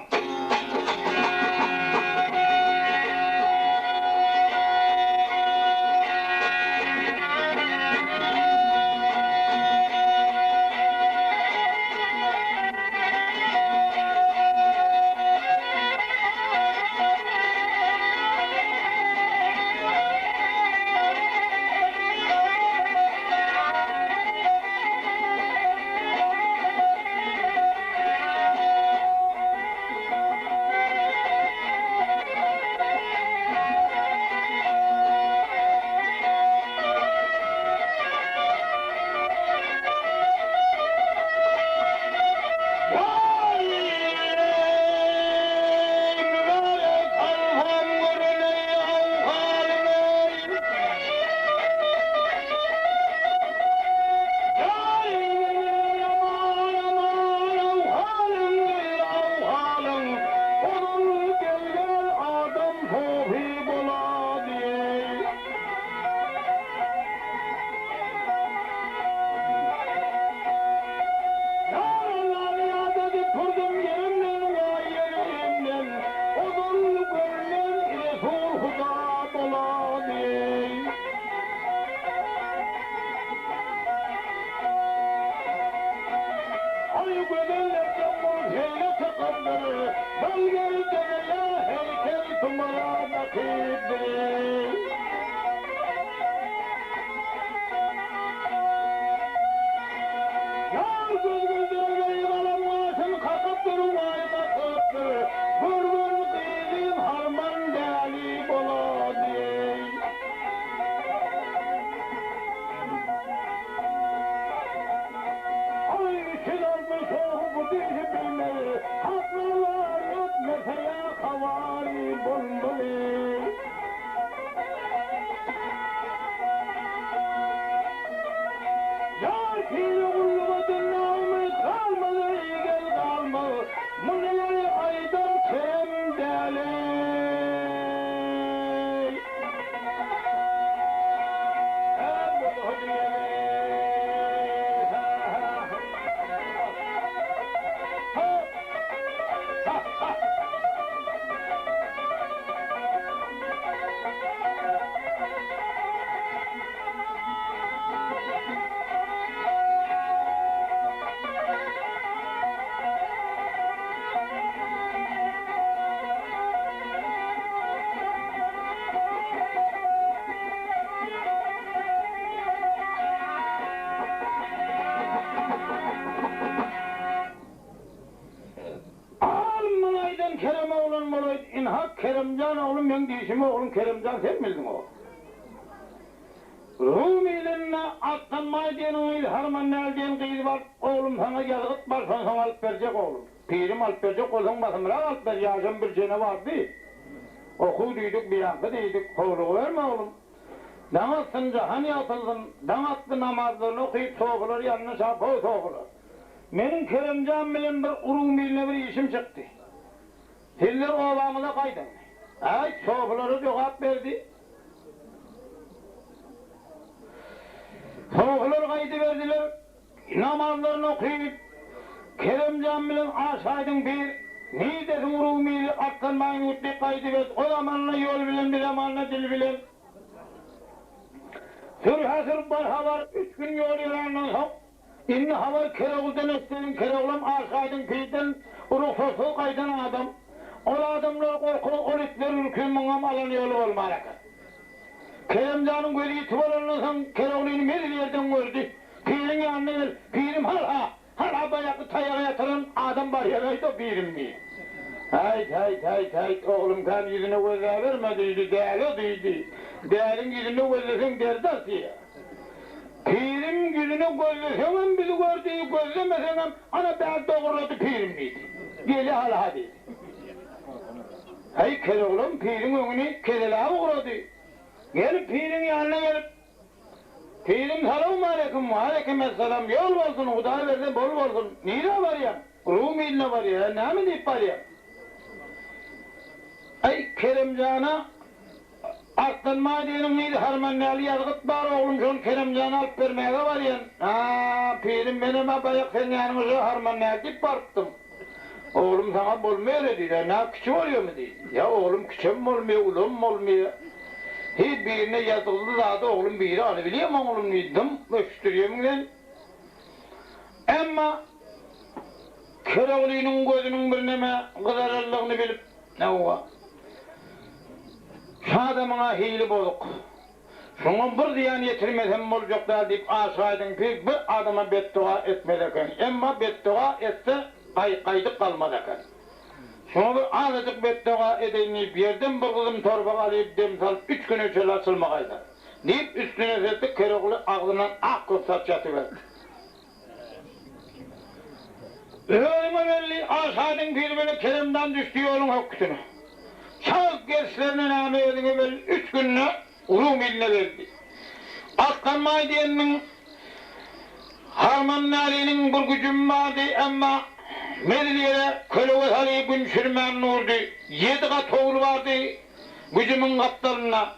Keremjan oglum meň diýşimi oglum Keremjan sen bildiň oglum. Rum ilinde Arslanbaý diýen gyz Harmandäli diýen gyz bar oglum saňa ýazgyt bar şony saňa alyp berjek oglum. Pirim alyp berjek bolsaň basymrak alyp ber ýaşam bir jene bardy. Okuw diýdik biýanky diýdik howlugyberme oglum. Daň atsyn jahan ýagtylsyn daň atdy namazlaryny okyp sofular ýanyna çap how sofular. Meniň Keremjan bilen bir Rum iline bir işim çykdy. Sizler obaňyza gaýdyň. Aýt, sofulara jogap berdi. Sofular gaýdyberdiler. Namazlaryny okyp, Keremjan bilen Aşaýdyň bir, Nirdesiň Rum ili, Arslanbaýyň ýurtly gaýdyberdi. O zamanda ýol bilen, bir zamanda dil bilen. Sürhä-sür barha-bar üç gün ýol ýöränden soň, Indi habar Kereguldan eşdeliň, Keregulam Aşgadyň pirden rugsatsyz gaýdan adam. Ol adamlar gorkup, ol itler ürküp muňam alan ýoly bolman eken. Keremjanyň gözi ýiti bolandan soň Keregulyny mezil ýerden gördi. Piriň ýanyna gelip, Pirim hal-ha, hal-ha baýaky taýagy ýatyran adam barýar-aýt-o pirim diýdi. Häýt, häýt, häýt, häýt, oglum kän ýüzüne gözläberme diýdi, däli diýdi. Däliň ýüzüne gözleseň derdi artýar. Pirim ýüzüne gözleseňem bizi gördi, gözlemeseňem, ana bäri dogurlady pirim diýdi. Gelýä hal-ha diýdi. Häý, Keloğlan piriň öňüni kezeläp ugrady. Gelip piriň ýanyna gelip, Pirim salowmaleýkim, waleýkimessalam, ýol bolsun, Hudaý berse bol bolsun, nirä barýaň? Rum iline barýa, näme diýip barýaň? Äý, Keremjana Arslanbaý diýeniň gyzy Harmandäli ýazgyt bar, oglum şony Keremjana alyp bermäge barýan. A, pirim, menem-ä baýak seň ýanyňa şo Harmandäli diýip barypdym. Oglum saňa bolmaýar-a diýdi. Nä, kiçi bolýamy diýdi. Ýa, oglum kiçem bolmaýar, ulam bolmaýar. Hiç birine ýazgytly zady oglum biri alybilýärmi oglum diýdi. Dym, öçdürýärmiň sen? Emma Keroglynyň gözüniň birneme gyzaranlygyny bilip, Hawa. Şu adamyň-a hili bozuk. Şoňa bir zyýan ýetirmesem boljak däl diýip Aşyraýdyň pir bir adama betdoga etmez eken. Emma betdoga etse gaýdyp galmaz eken. Şoňa bir azajyk betdoga edeýin diýip ýerden bir gyzym torba galyp dem salyp üç güne çöle açylma gaýdar. Diýip üstüne sertdi Kerogly agzyndan ak köp saç ýatyberdi. Özüňe belli, Aşadyň piri bile Keremdan düşdi ýoluň hökgüsine. Çalt gelişlerine näme özüňe belli, üç günde Rum iline geldi. Arslanbaý diýeniniň Harman Mäliňiň bir güjümi bardy, emma mezil ýere kölege salyp gün çürmän durdy. Ýedi gat howly bardy güjümiň gapdalynda.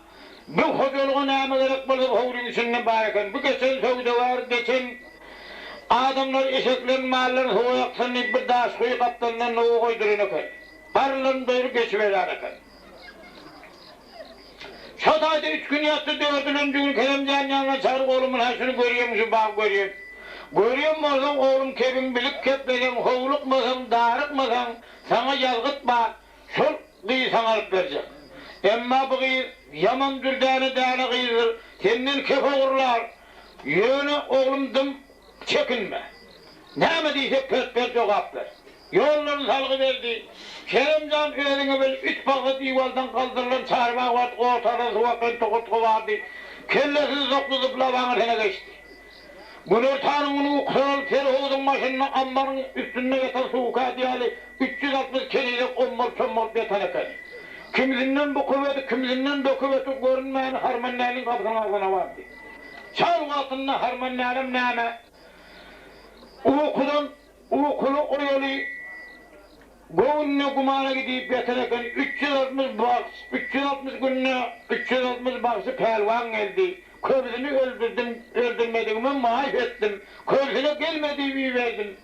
Bu hojalyga näme gerek bolsa howlyň içinde bar eken. Bu geçen söwdagär, geçen adamlar eşeklerini, mallaryny suwa ýaksyn diýip bir daş guýy gapdalyndan nowa goýduran eken. Garynlaryny doýrup geçiberýän eken. Şo taýda üç gün ýatdy, dördülenji gün Keremjan ýanyna çagyryp, Oglum, ynha şuny görýäňmi, şu bagy görýän. Görýän bolsaň, oglum, kebiň bilip kepleseň, howlukmasaň, darykmasaň, saňa ýazgyt bar. Şol gyzy saňa alyp berjek. Emma bu gyz ýaman dürdäne däne gyzdyr, senden kep ogurlar. Ýöne, oglum, dym, çekinme. Näme diýse pert-pert jogap ber. Ýollaryny salgy berdi. Kerem jan, özüňe bil, üç pagsa diwaldan galdyrylan çarbag bardy, ortadan suw akýan tokurtga bardy. Kellesini sokdy, zyplap aňyrsyna geçdi. Günortanyň güni uksal serhowzuň başynda ammaryň üstünde ýatan suwkädi ýaly 360 kenizek ommalyp-çommalyp ýatan eken. Kimsinden bukup ötüp, kimsinden böküp ötüp görünmäni Harmandäliniň gapysynyň agzyna bardy. Çal wagtynda Harmandälem näme, ukudan ukuly-oýaly Göwnüne gümana gidip ýatan eken, 360 bagş, 360 günde 360 bagşy pälwan geldi. Köbüsini öldürdim, öldürmedigime maýyp etdim. Köbüsine gelme diýip iberdim.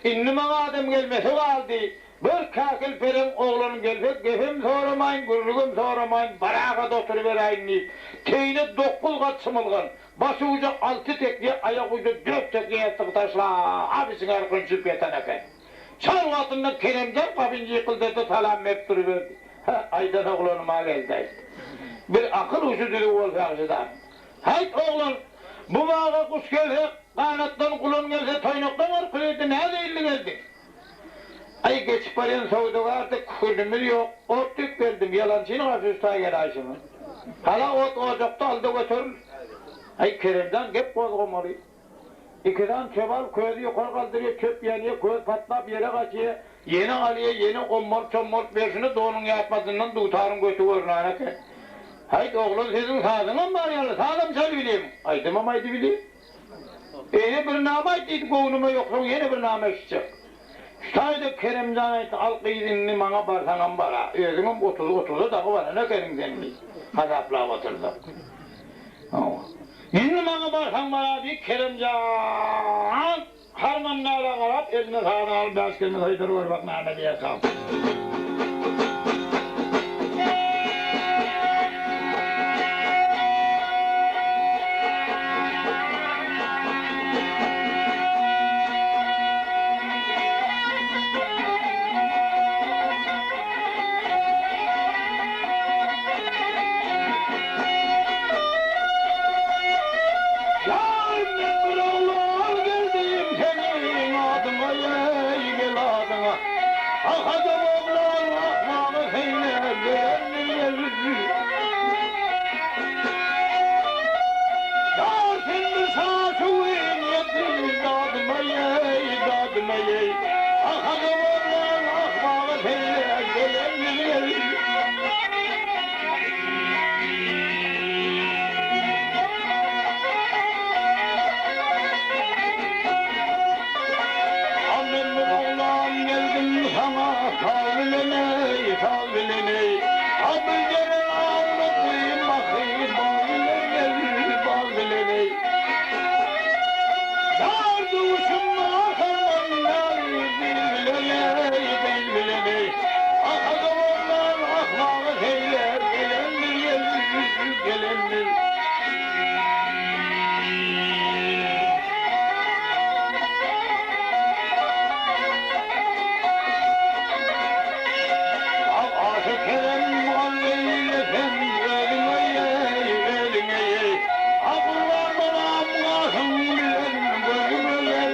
Indi maňa adam gelmese galdy. Bir käkil pereň oglan gelse gepem soramaýyn, gürrügem soramaýyn, baragat oturyberäýin diýip, teýine dokuz gat çymylgan, baş uja alty tekýe, aýak uja dört tekýe ýassygy taşlap, içiň arkançyp ýatan eken. Çal wagtynda Keremjan gapyny jykyldady, salam berip duruberdi. Hä, aýdan oglanym-a geldi-aýt. Bir akyl huşy düzüw bolsa ýagşy-da. Häýt, oglan, bu baga guş gelse, ganatdan, gulan gelse, toýnakdan gorkulýardy, näzeýilli geldiň? Aý, geçip barýan söwdagärde külümiz ýok, ot diýip geldim, ýalançyny garşy üstaý geläýşiňiz. Hala ot ojakda al-da göteril. Aý, Keremjan gep gozgamaly. Ikisan çöp alyp közi ýokary galdyrýar, çöp ýanýar, köz patlap ýere gaçýar. Ýene alýar, ýene ommalyp-çommalyp berşine donuň ýapmasyndan dutaryň göti görnän eken. Haýt, oglan sesiň sazyňam bar ýaly, sazam çalybilýämiň? Aýdymam aýdybilýän. Ene bir nama aýt diýdi, göwnüme ýoksaň ýene bir nama eşitjek. Şu taýda Keremjan aýtdy, al gyz indi maňa barsaňam bar-a, özüňem otuz, otuza dagy baran ekeniň sen diýip, hasaplap otursak. Hawa. Indi maňa barsaň bar-a diýip, Keremjan harmandala garap, eline sazyny alyp bäş kelme soýdur gör bak näme diýerkaň. Ýarym men bir oglan geldim seniň adyňa eý gel adyňa Ahajam oglan ahmagy seýle gelendir geldi. Ýar sen bir şaşuwyn ýetir dadyma eý dadyma eý Ahajam oglan ahmagy seýle gelendir geldi. A men bir oglan geldim saňa saz bilen eý, saz bilen eý. A bir gelen awlady mahy bal bilen gel, bal bilen eý. Ýar duşum arkamdan ýar dil bilen eý, dil bilen eý. Ahada oglan ahmagy seýle gelendir gel, gelendir. Ak aşy kerem mugallym sen özüňe ýeý, özüňe ýeý. Ak gurban balam gaşyň bilen gözüňe gel,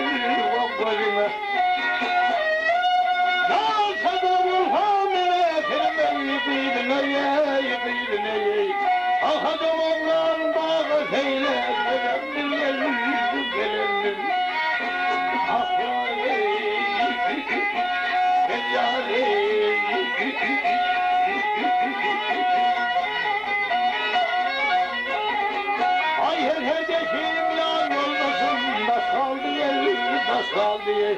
wah gözüňe. Ýalsa-da bolsa mene senem gyzyňa ýeý, gyzyňa ýeý. Ahadam oglan baga seýle gelendir gel, gelendir. Ah ýar eý, gel ýar eý. Aý her her deşim ýar ýoldaşym daş galdy gel, daş galdy eý.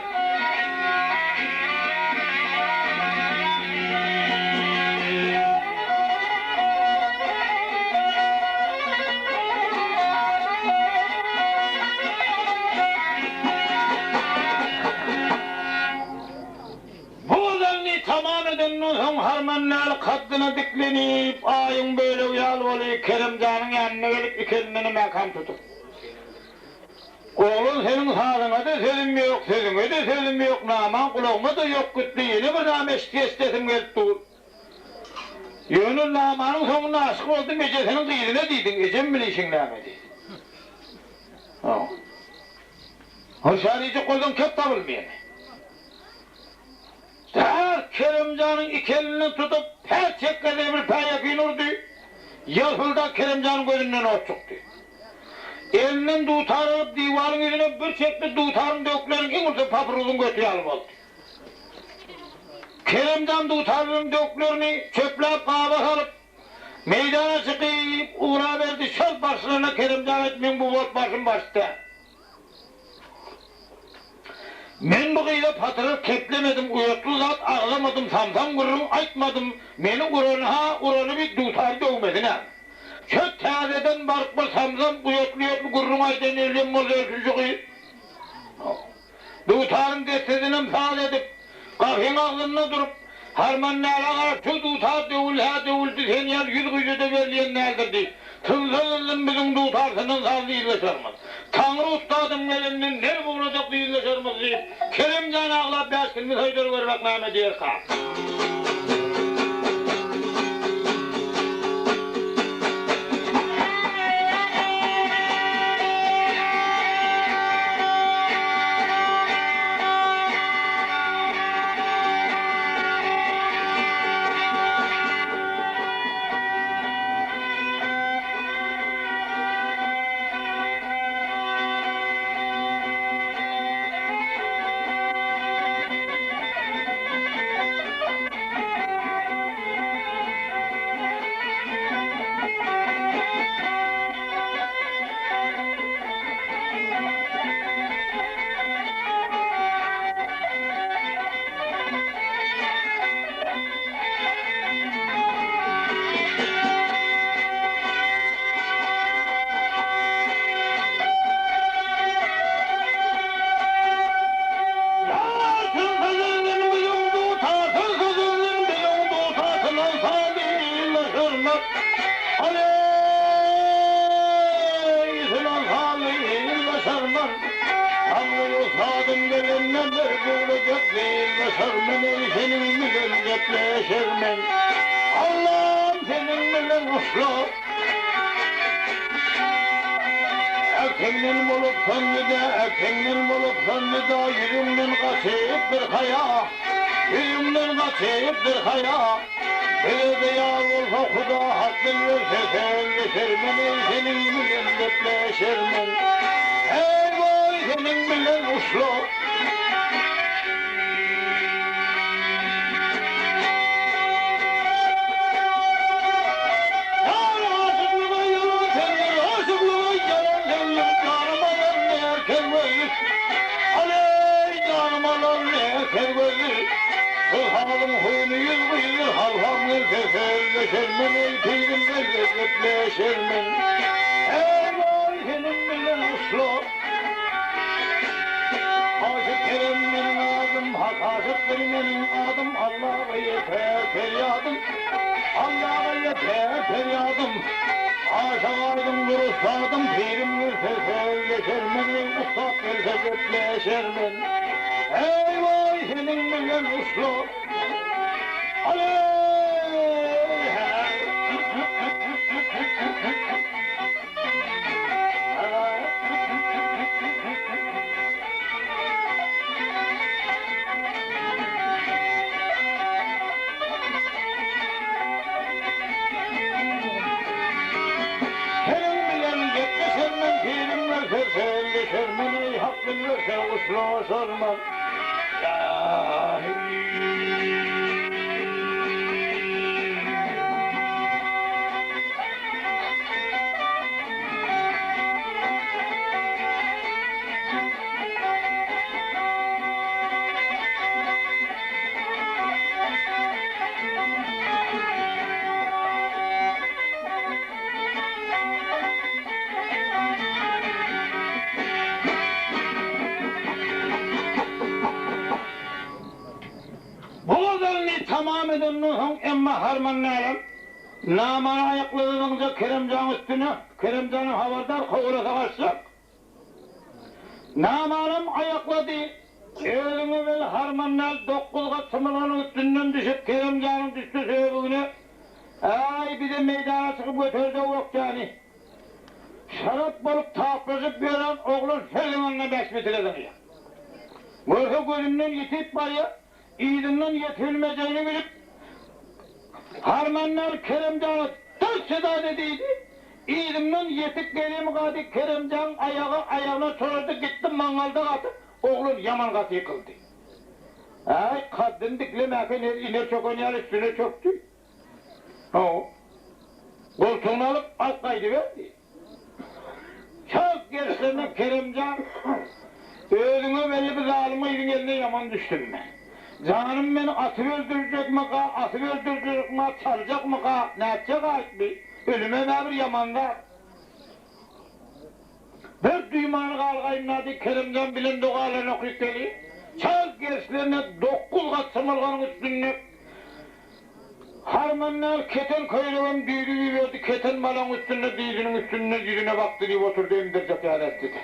Bu gazalyny tamam edenden soň Harmandäli kaddyna diklenip, aýyň bölegi ýaly bolup, Keremjanyň ýanyna gelip, iki elinden mäkäm tutup. Oglan seniň sazyňa-da sözüm ýok, sözüňe-de sözüm ýok, namaň gulagyma-da ýok gitdi, ýene bir nama eşitgeçdesim gelip dur. Ýöne namanyň soňunda aşyk boldum ejesiniň gyzyna diýdiň, ejem bilişiň näme diýdi. Hawa. Hoşýar diýjek bolsaň kep tapylmaýarmy? Däl, Keremjanyň iki elinden tutup, her çekgesine bir päýepini urdy. Ýalpyldap Keremjanyň gözünden ot çykdy. Elinden dutar alyp, diwaryň ýüzüne bir çekdi, dutaryň döwükleriniň iň ulusy papruzyň göti ýaly boldy. Keremjan dutarynyň döwüklerini çöpläp gaba salyp, meýdana çykyp ugraberdi. Şol barşyna Keremjan aýtdy, Meň bu bolup barşym baş däl. Men bu gyza patyryp keplemedim, uýatly zat agzamadym, samsam gürrüň aýtmadym, meni urany-ha urany bir dutary döwmesi näme? Şo täzeden baryp bir samsam uýatly-uýatly gürrüň aýdan ölýän bolsa ölsün şu gyz. Dutaryň dessesinem saz edip, gapyň agzynda durup, Harmandälä garap, Şu dutar döwülhä döwüldi, sen ýaly ýüz gyza-da berilýän däldir diýip, synsa-syndym biziň dutar synan sazly yzlaşarmyz. Taňry ussadym gelenden nerw ugradak yzlaşarmyz diýip, Kerem jan aglap bäşginini soýdar görmek näme diýerka. alman. Taňry rugsatym gelende bir göwrejek gyzlaşarmen eý seniň bilen gepleşermen. Allam seniň bilen uşla. Äkeňden bolup sanjyda, äkeňden bolup sanjyda, Ýüzüňden gaçyp bir haýa, Ýüzüňden gaçyp bir haýa. Bize-de ýar bolsa Huda hak bildirse sözleşermen eý seniň bilen gepleşermen. Eý boý seniň bilen uşla. Ýar aşyklyga ýalan sözler, aşyklyga ýalan sözler, Janym alan erkek gözli, Aleý, janym alan erkek gözli. Gulhalyň huny ýüz gyzdyr, halfam gelse sözleşermen, eý, pirim gelse gepleşermen. Eý, boý, seniň bilen usla. Aşyk Kerem meniň adym, Hak aşykdyr meniň adym, Allaga ýeter perýadym, Allaga ýeter perýadym. Aşyk aýdyň dur ussadym, Pirim gelse sözleşermen, eý, ussat gelse gepleşermen. Eý, waý, seniň bilen usla. Aleý, hä. Seniň bilen gepleşermen, pirim gelse sözleşermen, eý, Hak bildirse uslaşarman. Bu gazalyny tamam edenden soň emma harman näler? Namany aýakladynyňça Keremjan üstüne, Keremjanam habardar kowalasa gaçjak. Namanam aýaklady. Özüňe weli harman däl, dokuzgat symylganyň üstünden düşüp Keremjanyň düşdi söbügine. Äý, bize meýdana çykyp göterjek ökjäni. Şarap bolup taplaşyp ýören oglan her zyňanda bäş metre zyňýar. Görse gözünden ýitip barýar. Yzyndan ýetibilmejegini bilip, Harmandal Keremjana Dur çydady diýdi. Yzyndan ýetip gelemgady Keremjan aýagy aýagyna çorady gitdi maňňalda gatyp, oglan ýaman gaty ýykyldy. Äý, kaddyny diklemäkä iner çöken ýaly üstüne çökdi. Hawa. Goltugyna alyp, alyp gaýdyberdi. Çalt gelişlerine Keremjan, Özüňe belli bir zalym gyzyň eline ýaman düşdüm men. Janym meni atyp öldürjekmi-ka, asyp öldürjekmi-ka, çaljakmy-ka, nätjek-aýt bi? Ölümem-ä bir ýaman zat. Bir duýmany galgaýyn-da diý, Keremjan bilen dogalaryny okyp geliň. Çalt gelişlerine dokuz gat symylganyň üstünde Harmandal keten köýnegem düýrüp iberdi, keten balagyň üstünde dyzynyň üstünde ýüzüne bakdy diýip oturdy emdirjek ýaly etdi-de.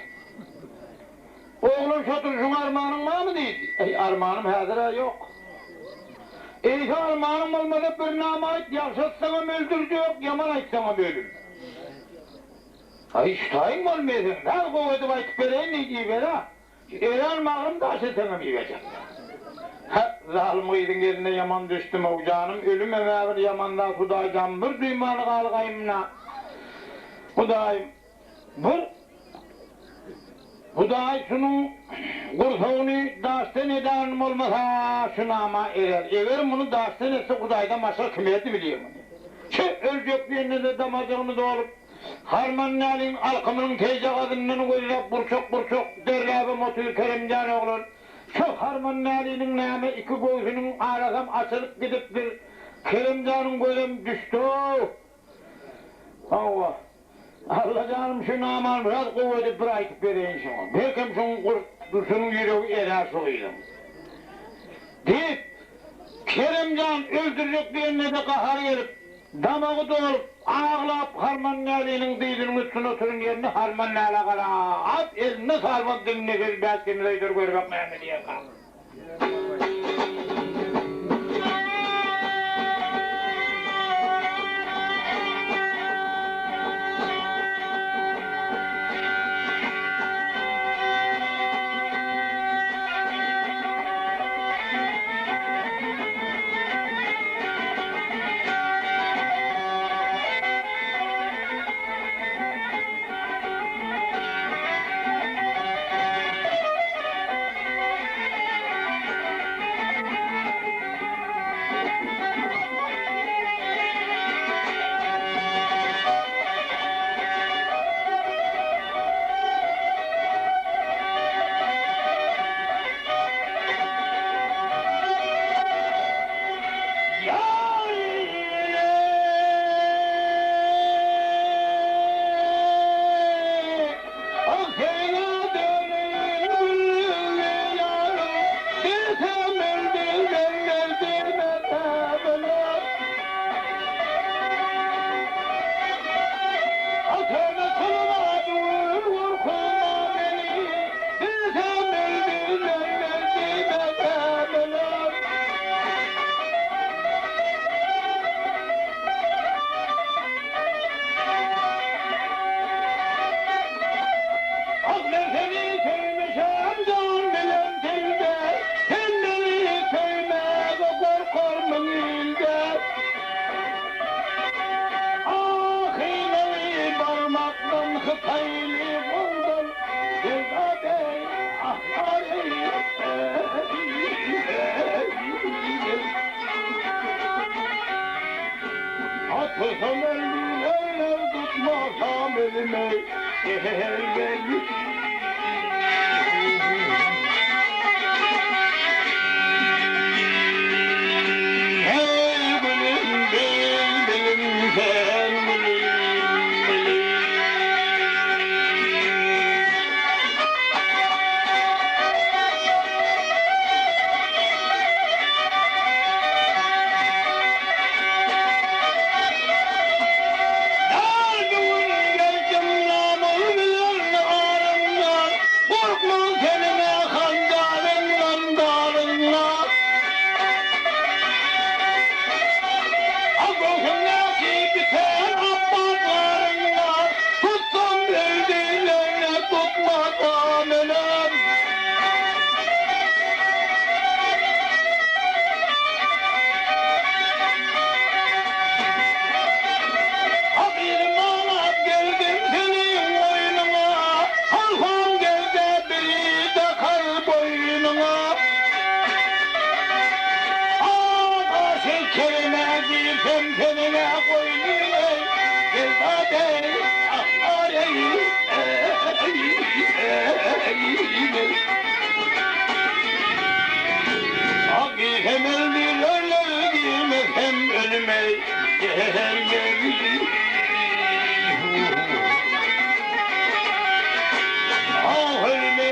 Oglan şo durşuňa armanyň barmy diýdi. Eý, armanym häzir-ä ýok. Eýse armanyň bolmasa bir nama aýt, ýagşy aýtsaňam öldürjek, ýaman aýtsaňam ölüm. Aý, şu taýyň bolmaýa seň, has gowy edip aýtyp bereýin diýdi, iber-ä. Eren magrym daş eteňem iýejek. Hä, zalym gyzyň eline ýaman düşdüm-ow, janym, ölümem-ä bir ýaman zat, Hudaýjan, bir duýmany galgaýyn-da, Hudaýym, bir Hudaý şunuň gursagyny daşdan edärin bolmasa, şu nama erer. Eger muny daşdan etse, Hudaýdan başga kim erdi bilýär muny. Çü, öljek diýende-de damajygyny dolup, Harman däliň alkymynyň teýjagazyndan gözläp burçak-burçak derläbem otyr Keremjan oglan. Şu Harman däliniň näme iki göwsüniň arasam açylyp gidipdir. Keremjanyň gözem düşdi-ow. Hawa. Allajanym şu namany biraz gowy edip bir aýdyp bereýin şoňa. Belkem şoň şunuň ýüregi erär şu gyzyň. Diýip, Keremjan öldürjek diýende-de gahary gelip. Damagy dolup, aglap Harmandäliniň dyzynyň üstünde oturan ýerinde Harmandälä garap, elinde salmaz dilinde söz bäsgemiz aýdar görbek näme diýerka. Ah men seni söýmüşem jan bilen dilde, Sen meni söýmäge gorkarmyň ilde? Ah hynany barmakdan hytaýly goldan, Begade ah areý Atysam öldürerler tutmasam elimi Gel gel. Hey gülüm bülbülüm sen gülüm gülüm. Her gün geldim namul bilen arymdan, Gorkman seniň-ä hanjaryňdan, daryňdan. A göwsüňdäki biten apbatlaryňdan, Tutsam öldürenler tutmasam ölem. Hakyny alap geldim seniň goýnuňa, Halkam gelse biri dakar boýnuňa. Agaşy kerime girsem seniň-ä goýnuňa, Geldi-eý, ah-aý-eý, eý-eý-eý. Ah girsem öldürerler, girmesem ölüme gel gel. Ah ölüme.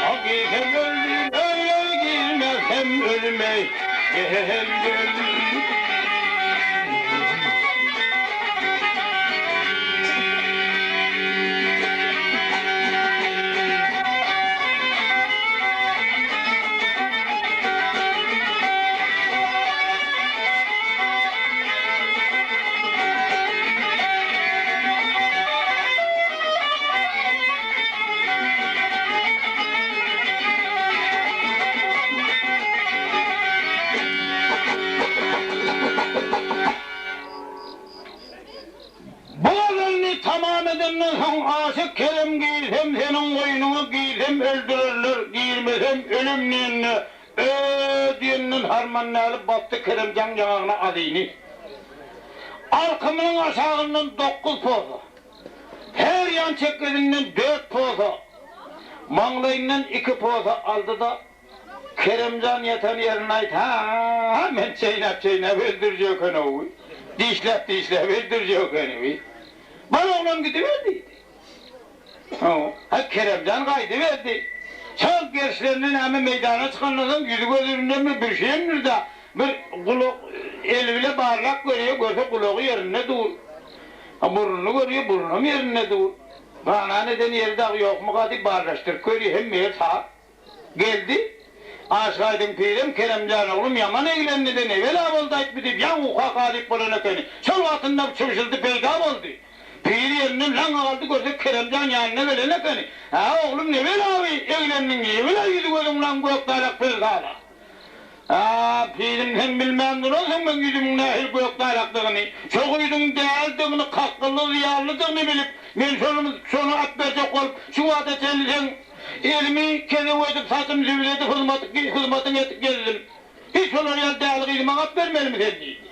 Ah girsem öldürerler, girmesem ölüme gel gel. Bu gazalyny tamam edenden soň Aşyk Kerem girsem seniň goýnuňa girsem öldürerler, girmesem ölüm diýende Ö diýenden Harmandäli basdy Keremjan ýaňagyna azyny. Alkymynyň aşagyndan dokuz posa, her ýan çekgesinden dört posa, maňlaýyndan iki posa aldy-da, Keremjan ýatan ýerinde aýt, ha, men çeýnäp-çeýnäp öldürjek eken-ow, dişläp-dişläp öldürjek eken-ow. Bar oglan gidiber diýdi. Haý, Keremjan gaýdyberdi. Çalt gerişlerinde näme meýdana çykandan soň ýüzi-gözi ündenmi bir şeýendir-dä. Bir gulak eli bile barlap görýär, görse gulagy ýerinde dur. Burnuny görýär, burnam ýerinde dur. Ganan eden ýeri dagy ýokmuka diýip barlaşdyryp görýär, hemme ýer sap. Geldi. Aşyk Aýdyň pirem, Keremjan oglum ýaman eglendi-de, ne bela boldy aýtmy diýip, ýaňy uka galyp bolan ekeni. Şol wagtynda bir çybşyldy peýda boldy. Pir ýerinden laňňa galdy, görse Keremjan ýanyna gelen ekeni. Hä, oglum, ne bela bi, eglendiň, niýe bela ýüzi-gözüň laň gök dalak pelsala? Hä, pirim, sen bilmän duransyň meň ýüzümiň nähili gök dalakdygyny, şo gyzyň däldigini, kakgylly zyýanlydygyny bilip, men şony, şony at berjek bolup, şu wagta çenli seň Elimi kezew edip, saçymy zübül edip hyzmat hyzmatyňy edip geldim. Hiç şolar ýaly däli gyzy maňa alyp bermelimi sen diýdi.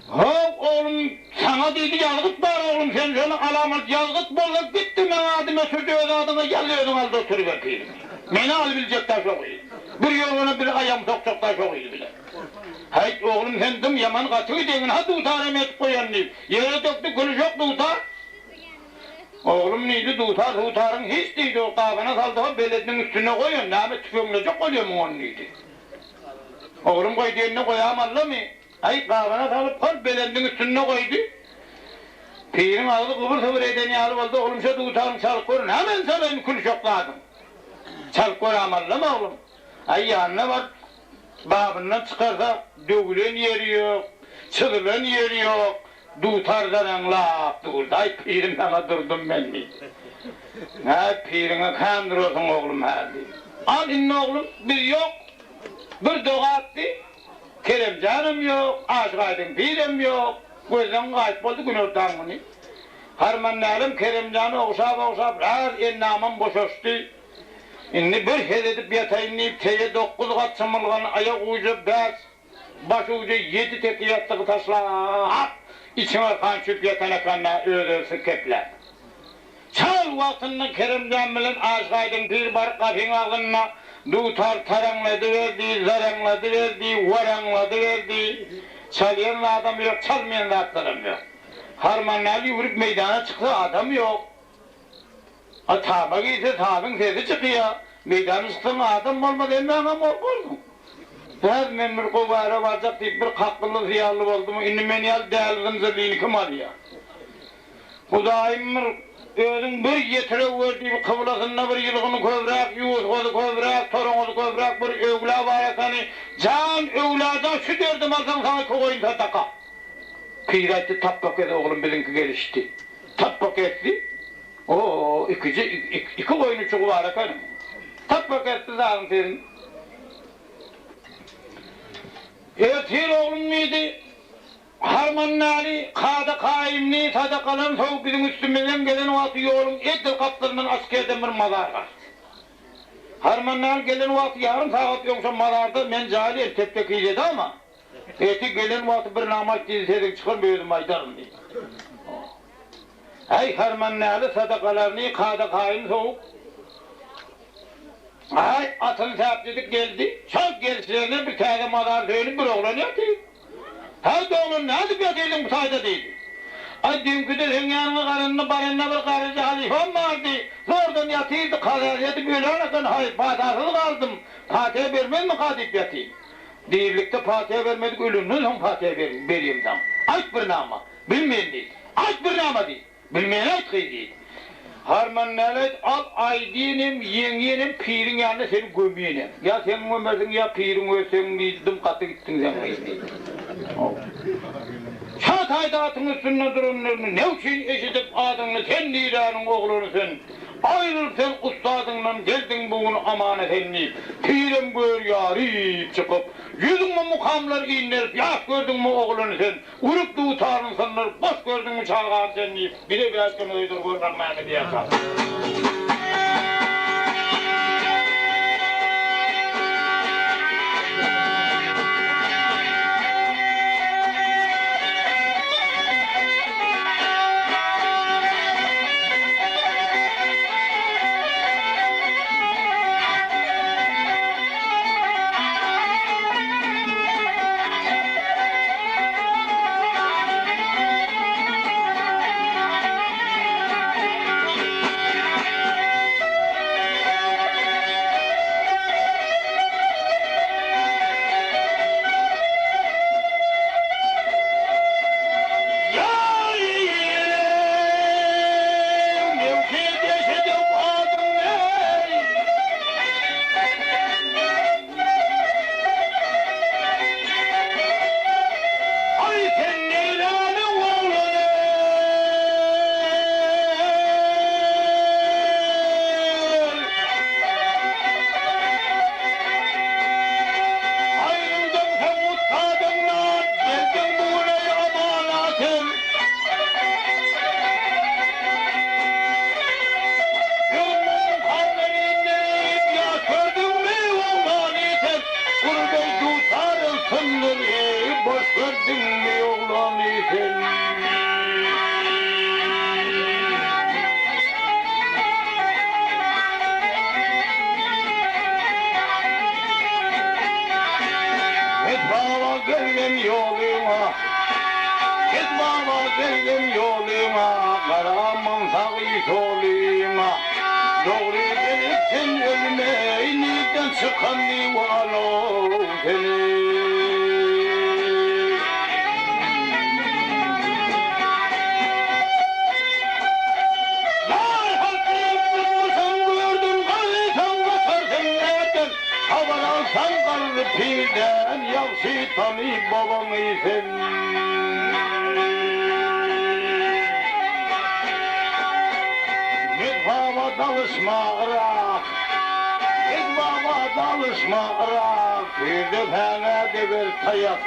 How, oglum, saňa diýdi, ýazgyt bar oglum, sen şony alamat ýazgyt bolsa git-de meň adymy öçür-de öz adyňa ýaz özüň al-da oturyber pirim. Meni alybiljek daş o gyz. Bir ýorgana bir aýagymy sokjak daş o gyz bile. Häýt, oglum, sen dym, ýaman gaty gidegin, ha dutaram edip goýan diýip, ýere dökdi, gülüşek dutar. Oglum diýdi, dutar sutaryň hiç diýdi, ol gabyna saldy, hol belediniň üstünde goýan, näme tüpeňlejek bolýamyň ony diýdi. Oglum goý diýende goýamallamy? Aý, gabyna salyp, hol belediniň üstünde goýdy. Piriň agzy gybyr-sybyr eden ýaly boldy, oglum, şo dutaryň çalyp gör, näme çalaýyn külüşek zadyň? Çalyp görämallamy, oglum? Aý, ýanyna baryp, Gabyndan çykarsa, döwülen ýeri ýok, çyzylan ýeri ýok, dutar zaraňlap durdy. Aý, pirim saňa durdum men diýdi. Häý, piriňe kän durarsyň oglum hä diýdi. Al indi oglum, biz ýok. Bir doga atdy. Keremjanam ýok, Aşyk Aýdyň pirem ýok. Gözden gaýyp boldy günortan güni. Harmandälem Keremjany ogşap-ogşap, raz endamam boşaşdy. Indi bir hez edip ýataýyn diýip, teýe dokguz gat çymylgan, aýak uja bäş, baş uja ýedi teke ýassygy taşlap, içiň arkan çüp ýatan ekanda öz-özüsi kepläp. Çal wagtynda Keremjan bilen Aşyk Aýdyň pir baryp gapyň agzynda dutar taraňladyberdi, zaraňladyberdi, waraňladyberdi. Çalýan zadam ýok, çalmaýan zatlaram ýok. Harmandäli ýüwrüp meýdana çyksa adam ýok. A taba girse sazyň sesi çykýa. Meýdana çyksaň adam bolmaz hemmäňem gorkarsyň. Häzir men bir gowy äre barjak diýip bir kakgylly hyýally boldumy indi men ýaly däli zynjyrlyny kim alýa. Hudaýym bir özüň bir ýetirewwer diýip kyblasynda bir ýylgyny köbräk, ýuwusgazy köbräk, toraňňyzy köbräk bir öwla bar ekeni. Jan öwlada şu derdim alsaň saňa iki goýun sadaka. Pir aýtdy tapba kes oglum biziňki gelişdi. Tapba kesdi. O-o, ikije, iki goýun uçugy bar ekeni. Tapba kesdi zalyň seni. Ertir oglum diýdi, Harmandäli kada-kaýymly sadakalan sow biziň üstümizden gelen wagty ýoluň edil gapdalyndan açyk ýerden bir mazar bar. Harmandäli gelen wagty ýarym sagat öň şo mazarda men jaýly eltepde kizedi ama. Eti gelen wagty bir nama aýt diýdi, sesiň çykarma özüm aýdaryn diýdi. Äý, harmandäli sadakalaryny kada-kaýym sowup, aý, atyny säpjedip geldi. Şol gelişlerine bir täze mazar söýenip bir oglan ýatyr. Häý, doglan, nädip ýatyrdyň bu taýda diýdi. Aý, düýnküde seň ýanyňa garanda baranda bir garryja halyfam bardy. Zordan ýatyrdy, kazasy edip ölen eken, haý, patasyz galdym, patyha bermezmika diýip ýatyn. Dirilikde patyha bermedik, ölenden soň patyha berýin saňa. Aýt bir nama. Bilmen diýdi. Aýt bir nama diýdi. Bilmen aýt gyz diýdi. Harmandäli aýt, al aýdýenem, ýeňýenem, piriň ýanynda seni gömýenem. Ýa sen gömersiň, ýa piriň özi seň diýdi, dym gaty gitdiň sen gyz diýdi. Çagataýda atyň üstünde duranlaryny ne üçin eşidip adyňny sen niräniň oglany sen, aýrylyp sen ussadyňdan geldiň bu gün aman-esen diýip, pirem gör ýaryp çykyp, ýüzüňe mukamlar inderip ýaş gördüňmi oglany sen, Urup dutaryny syndyryp, boş gördüňmi çagany sen diýip, bize bäşgini öýdür gör näme diýerkä. Solyňa dogry gelip sen ölme Nirden çykan diwanow seni. Ýar hakly tutmasaň gördün Gaýtaň gaçar sen näden Habar alsaň garry pirden Ýagşy tany babaňy sen. Mezhaba dalyşma yrak Mezhaba dalyşma yrak Pirde päňä deger taýak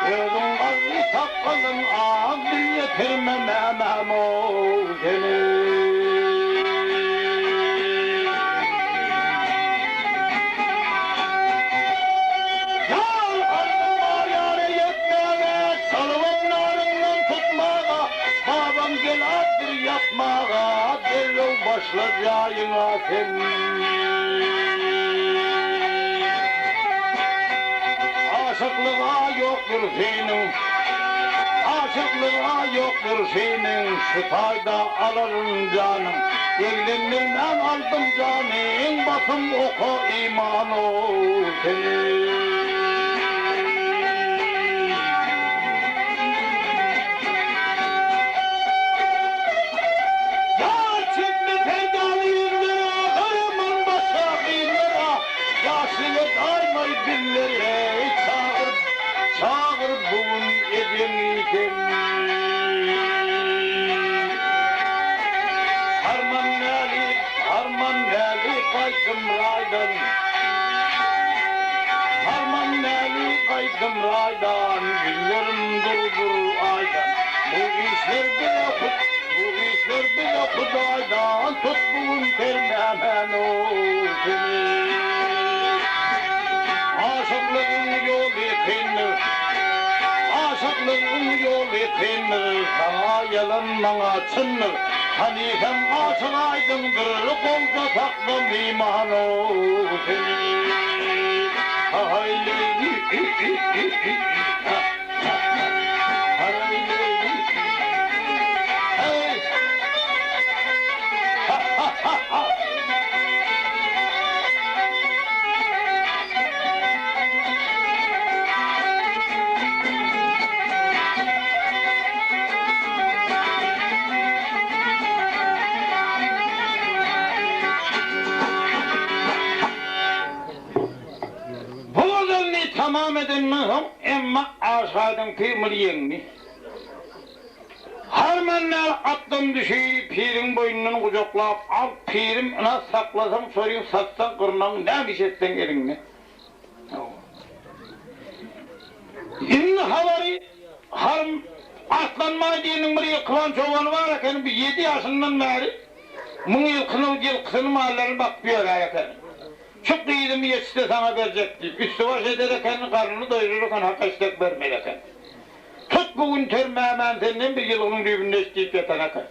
Özüň garry sakgalyň ak Dil ýetirme mämäm-ow seni. Ýar arzyň bar ýara ýetmäge, Çalybam naryňdan tutmaga, Babam gelapdyr ýatmaga, Derrew başla jaýyňa sen. Aşyklyga ýokdur synyň, Aşyklyga ýokdur synyň, Şu taýda alaryn janyň. Eglendirmän aldym janyň, Basym oka iman-ow seni. Ýar çekme peýdaly ýüzlere, Garaman başga gyzlara, Ýaşlyga daýmaý bizlere, Çagyr, çagyr bu gün ejeňi sen. Harman mäli, harman mäli gaýtdym raýdan. Harman mäli gaýtdym raýdan, Ýüzlerim dur-dur aýdan. Bu işler bize bu işler bize Hudaýdan, Tut bu gün termämän-ow seni. Aşyklygyň ýoly kyndyr, Aşyklygyň ýoly kyndyr, Saňa ýalan, maňa çyndyr. Hany sen aşyk aýdyňdyr, Gowja sakla myhman-ow seni. Bu gozelni tamam edenden soň emma Aşgadyň pir muny ýeňdi. Harmandäli atdan düşüp, piriň boýnundan gujaklap, Al, pirim, ynha, saklasaň çoryň, satsaň gyrnagyň, näme iş etseň eliňde. Indi habary Harm Arslanbaý diýeniň bir ýylkyban çobany bar ekeni, bu ýedi ýaşyndan bäri muň ýylkyny, ýylkysyny, mallaryny bakyp ýörär ekeni. Şu gyzymy ýetişse saňa berjek diýip, üsti-baş eder ekeni, garnyny doýurar eken, hak-heşdek bermeli eken. Tut bu gün termämän senden bir ýylgynyň düýbünde iç diýip ýatan eken.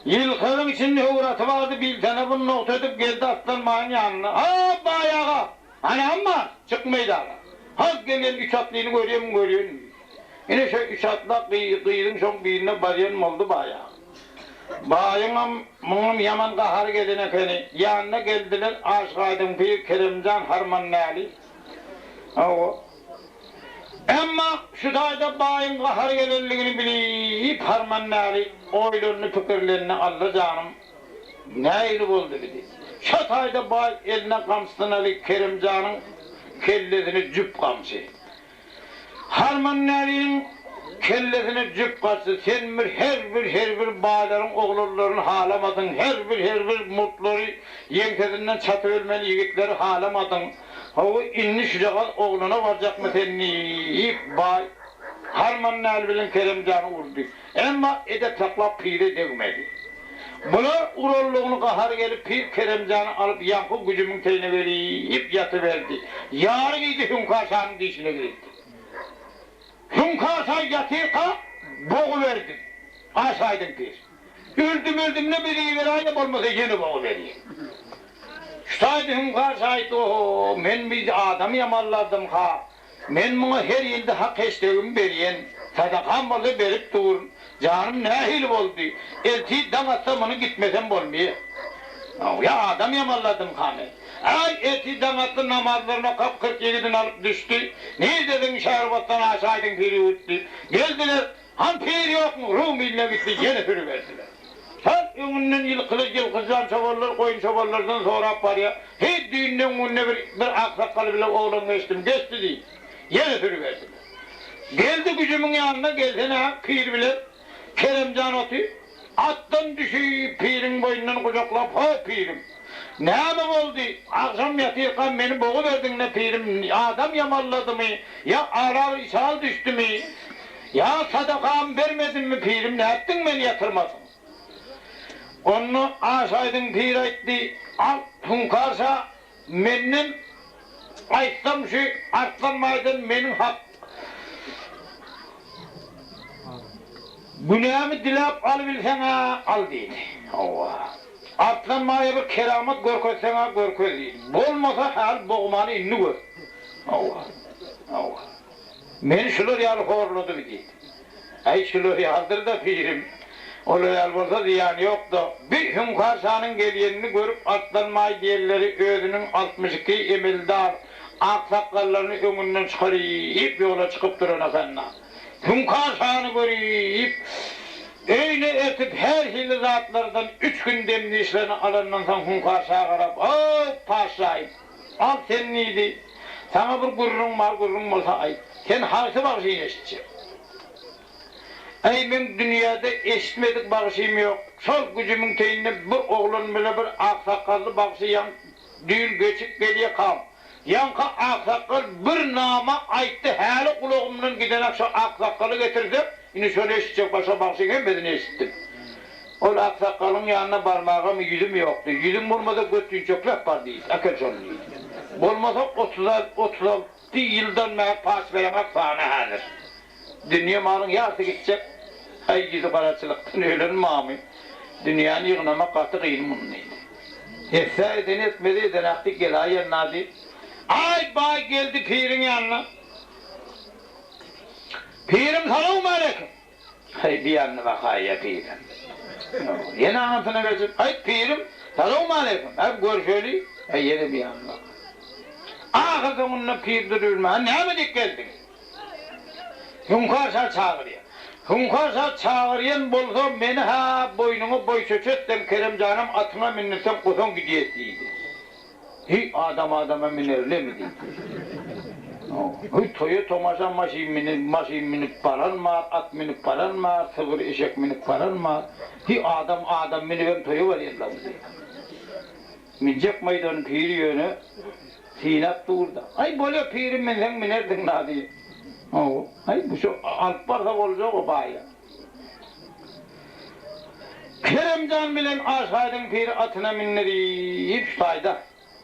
Ýylkynyň içinde höwür aty bardy, bilsene bu nogta edip geldi Arslanbaýyň ýanyna. Ha, baý aga! Hany amma, çyk meýdana. Has gelýän üç atlyny görýänmiň, görýän diýdi. Ine şo üç atla gyzyň şoň birine barýan boldy baý aga. Baýyňam, muňam ýaman gahary gelen ekeni. Ýanyna geldiler, Aşyk Aýdyň pir, Keremjan Harmandäli. Hawa. Emma şu taýda baýyň gahary gelenligini bilip Harmandäli oýlandy, pikirlendi, Alla janym, nähili boldy bi diýip. Şo taýda baý eline gamçysyny alyp Keremjanyň kellesine jüp gamçy. Harmandäliniň kellesine jüp gaçdy, Sen bir her bir her bir baýlaryň oglanlaryny halamadyň, her bir her bir murtlary ýeňsesinden çatyp ölmeli ýigitleri halamadyň. Hawa, indi şujagaz oglana barjakmy sen diýip, baý Harmandäli bilen Keremjany urdy. Emma edep saklap pire degmedi. Bular urallygyny gahary gelip pir Keremjany alyp ýaňky güjümiň teýine gelip ýatyberdi. Ýary gije Hüňkar şanyň dişine girdi. Hüňkar şa ýatyrka boguberdi. Aşaýdyň pir. Öldüm-öldümde bir iberäýe bolmasa ýene boguberýin. Şu taýda Hüňkar şa aýtdy, Oho, men bir adam ýamanlardym-ha. Men muňa her ýylda hak-heşdegimi berýän. Sadakam bolsa berip durun. Janym nähili boldy? Ertir daň atsa muny gitmesem bolmyýa. Ýa adam ýamanladymka men? Äý, ertir daň atdy namazlaryny okap 40 ýigidini alyp düşdi. Nirdesiň Şährbossan aşaýdyň piri ýurtdy. Geldiler. Han pir ýokmy? Rum iline gitdi, ýene sürüberdiler. Şol öňünden ýylkyly ýylkyjan çobanlar goýun çobanlardan sorap barýar. Heý, düýnden günde bir bir aksakgal bile oglan geçdim, geçdi diýip, ýene sürüberdiler. Geldi güjümiň ýanyna gelsene pir bile Keremjan otyr. Atdan düşüp piriň boýnundan gujaklap, Ho, pirim! Näme boldy? Agşam ýatyrkam meni boguberdiň-le pirim, adam ýamalladymy, ýa ara bir içal düşdümi, ýa sadakamy bermedimmi pirim, nätdiň meni ýatyrmasyň? Onda Aşaýdyň piri aýtdy, Al, Hüňkar şa, Menden aýtsam şu Arslanbaýdan meniň hak günämi diläp alybilseň-ä al diýdi. Hawa. Arslanbaýa bir keramat görkezseň-ä görkez diýdi. Bolmasa häli bogmany indi gör. Hawa. Hawa. Meni şular ýaly horladymy diýdi. Äý, şular ýalydyr-da, pirim. Olar ýaly bolsa zyýany ýok-da. Bi Hüňkar şanyň gelýenini görüp Arslanbaý diýenleri özüniň 62 emeldar aksakgallaryny öňünden çykaryp ýola çykyp duran eken-da. Hüňkar şany görüp, öýüne ertip her hili zatlardan üç gün dem-dişlerini alandan soň Hüňkar şa garap, Ow, paşşaýym! Al sen diýdi. Saňa bir gürrüň bar, gürrüň bolsa aýt. Sen haýsy bagşyny eşitjek? Äý, meň dünýäde eşitmedik bagşym ýok. Şol güjümiň teýinde bir oglan bile bir aksakgally bagşy ýaň düýn geçip gelýekam. Ýaňky aksakgal bir nama aýtdy, häli gulagymdan gidenak şo aksakgaly getirsek, indi şony eşitjek, başga bagşyň hemmesini eşitdim. Ol aksakgalyň ýanyna barmagam ýüzüm ýokdy. Ýüzüň bolmasa götünçekläp bar diýdi. Äkel şony diýdi. Bolmasa 36 ýyldan bäri paç bereňok sana häzir. Dünýe malyň ýarsy gitjek. Äý ýüzi garaçylykdan ölen mamy. Dünýäni ýygnamak gaty gyn muny diýdi. Etse edeni etmezi edenak diýip gelaýenna diýip. Aý baý geldi piriň ýanyna. Pirim salowmaleýkim. Haý, bir ýanyna bakaýýa pirim. Ýene aňyrsyna geçip, Haý, pirim, salowmaleýkim, hä, görşeli. Haý, ýene bir ýanyna bakaýýa. Ahyr soňunda pir durubilmän, Näme diýip geldiň? Hüňkar şa çagyrýar. Hüňkar şa çagyrýan bolsa, meni-hä boýnuňa boý-çöç etseň, Kerem janam atyňa mindirseň, gusaň gidýär diýdi. Heý, adam adama minerlemi diýdi. Heý, toýa tomaşa maşyn münüp, maşyn münüp baran bar, at münüp baran bar, sygyr, eşek münüp baran bar. Heý, adam adam münübem toýa barýarlarmy diýdi. Münjek maýdany piri ýöne synap dur-da. Aý, bolýa pirim münseň münersiň-la diýip. Hawa, aý, bu şo alyp barsa boljak-a baýa. Keremjan bilen Aşaýdyň piri atyna mündirip şu taýda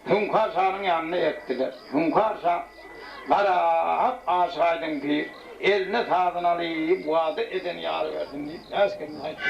Hüňkar şanyň ýanyna ertdiler. Hüňkar şa garap Aşaýdyň pir eline sazyny alyp wada eden ýary bersin diýip äsgermez aýtdy.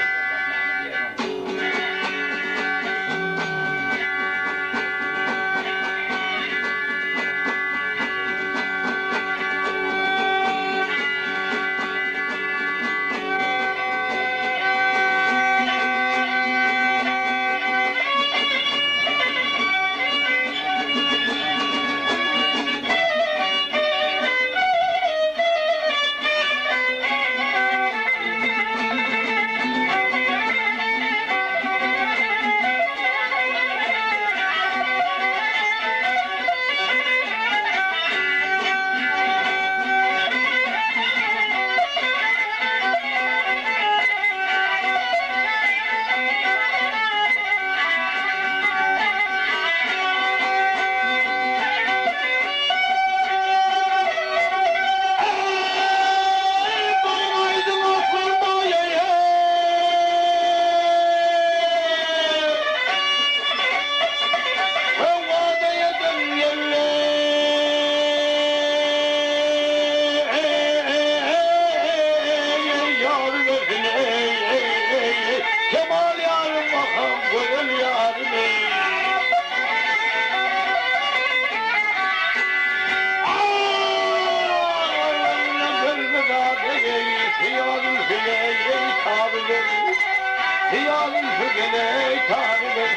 Hyýalym şu geleý taryber.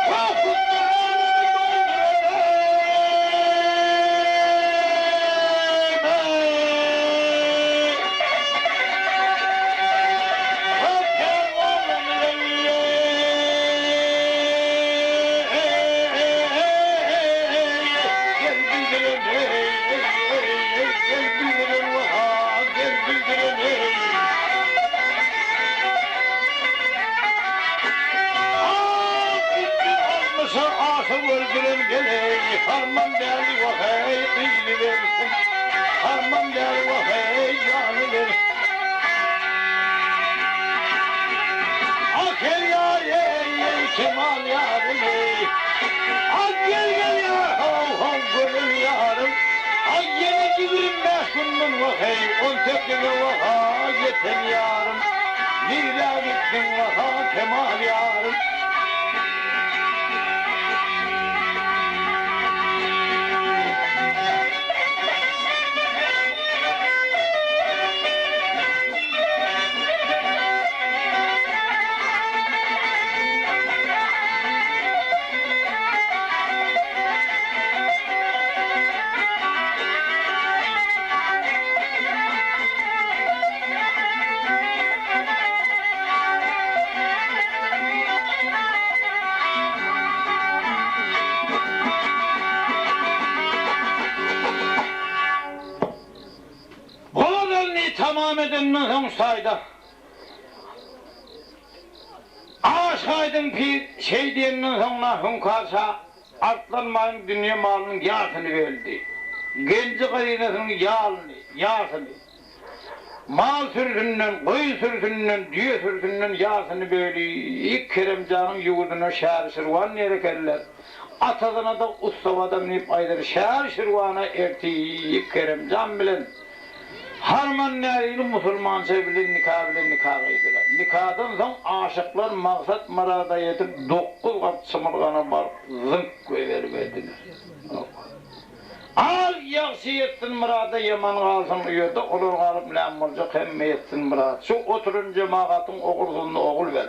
Korkutma älemi dolduran eý. Harman däli wah-eý, jany ber. Ak el ýar eý eý kemal ýarym eý Ak gel gel ýar how how gözel ýarym Ak ýene 25 günden wah eý on sekize waha ýeten ýarym Nirä gitdiň waha kemal ýarym. Bolan tamam edenden soň şaýda Aş aýdyň pir şeý diýenden soňra Hüňkar şa Arslanbaýyň dünýe malynyň ýarsyny böldi. Genji-hazynasynyň ýalyny, ýarsyny. Mal sürüsinden, goýun sürüsinden, düýe sürüsinden ýarsyny böli, Keremjanyň ýurduna Şäri-Şirwan diýer ekenler. Atasyna-da ussabadam diýip aýdar. Şäri-Şirwana ertir Keremjan bilen Harman Närili musulmança bilen nika bilen nika gyýdylar. Nikadan soň aşyklar maksat-myrada ýetip, dokuz gat çymylgana baryp zyňk goýberiberdiler. Al, ýagşy ýetsin myrada, ýaman galsyn uýada, olar galyp näme boljak, hemme ýetsin myrada. Şu oturan jemagatyň ogulsyzyna ogul ber.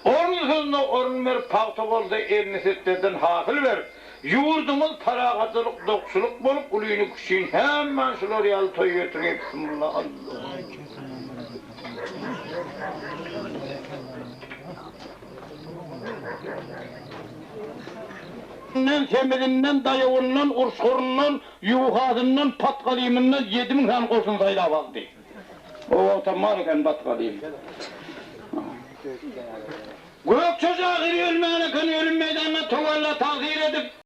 Orunsyzyna orun ber, pagta bolsa elini setlerden hasyl ber. Ýurdumyz parahatçylyk, dokçulyk bolup, ulyny küçüni hemmäni şular ýaly toý getirgeý bismillah Allah. Nden, semizinden, daýawyndan, urşguryndan, ýuhasyndan, patgalymyndan 7000 sany goşun saýlap aldy. O wagtam bar eken batgalym. Gökçe şahyr ölmän eken, ölüm meýdanynda towalla tagsyr edip.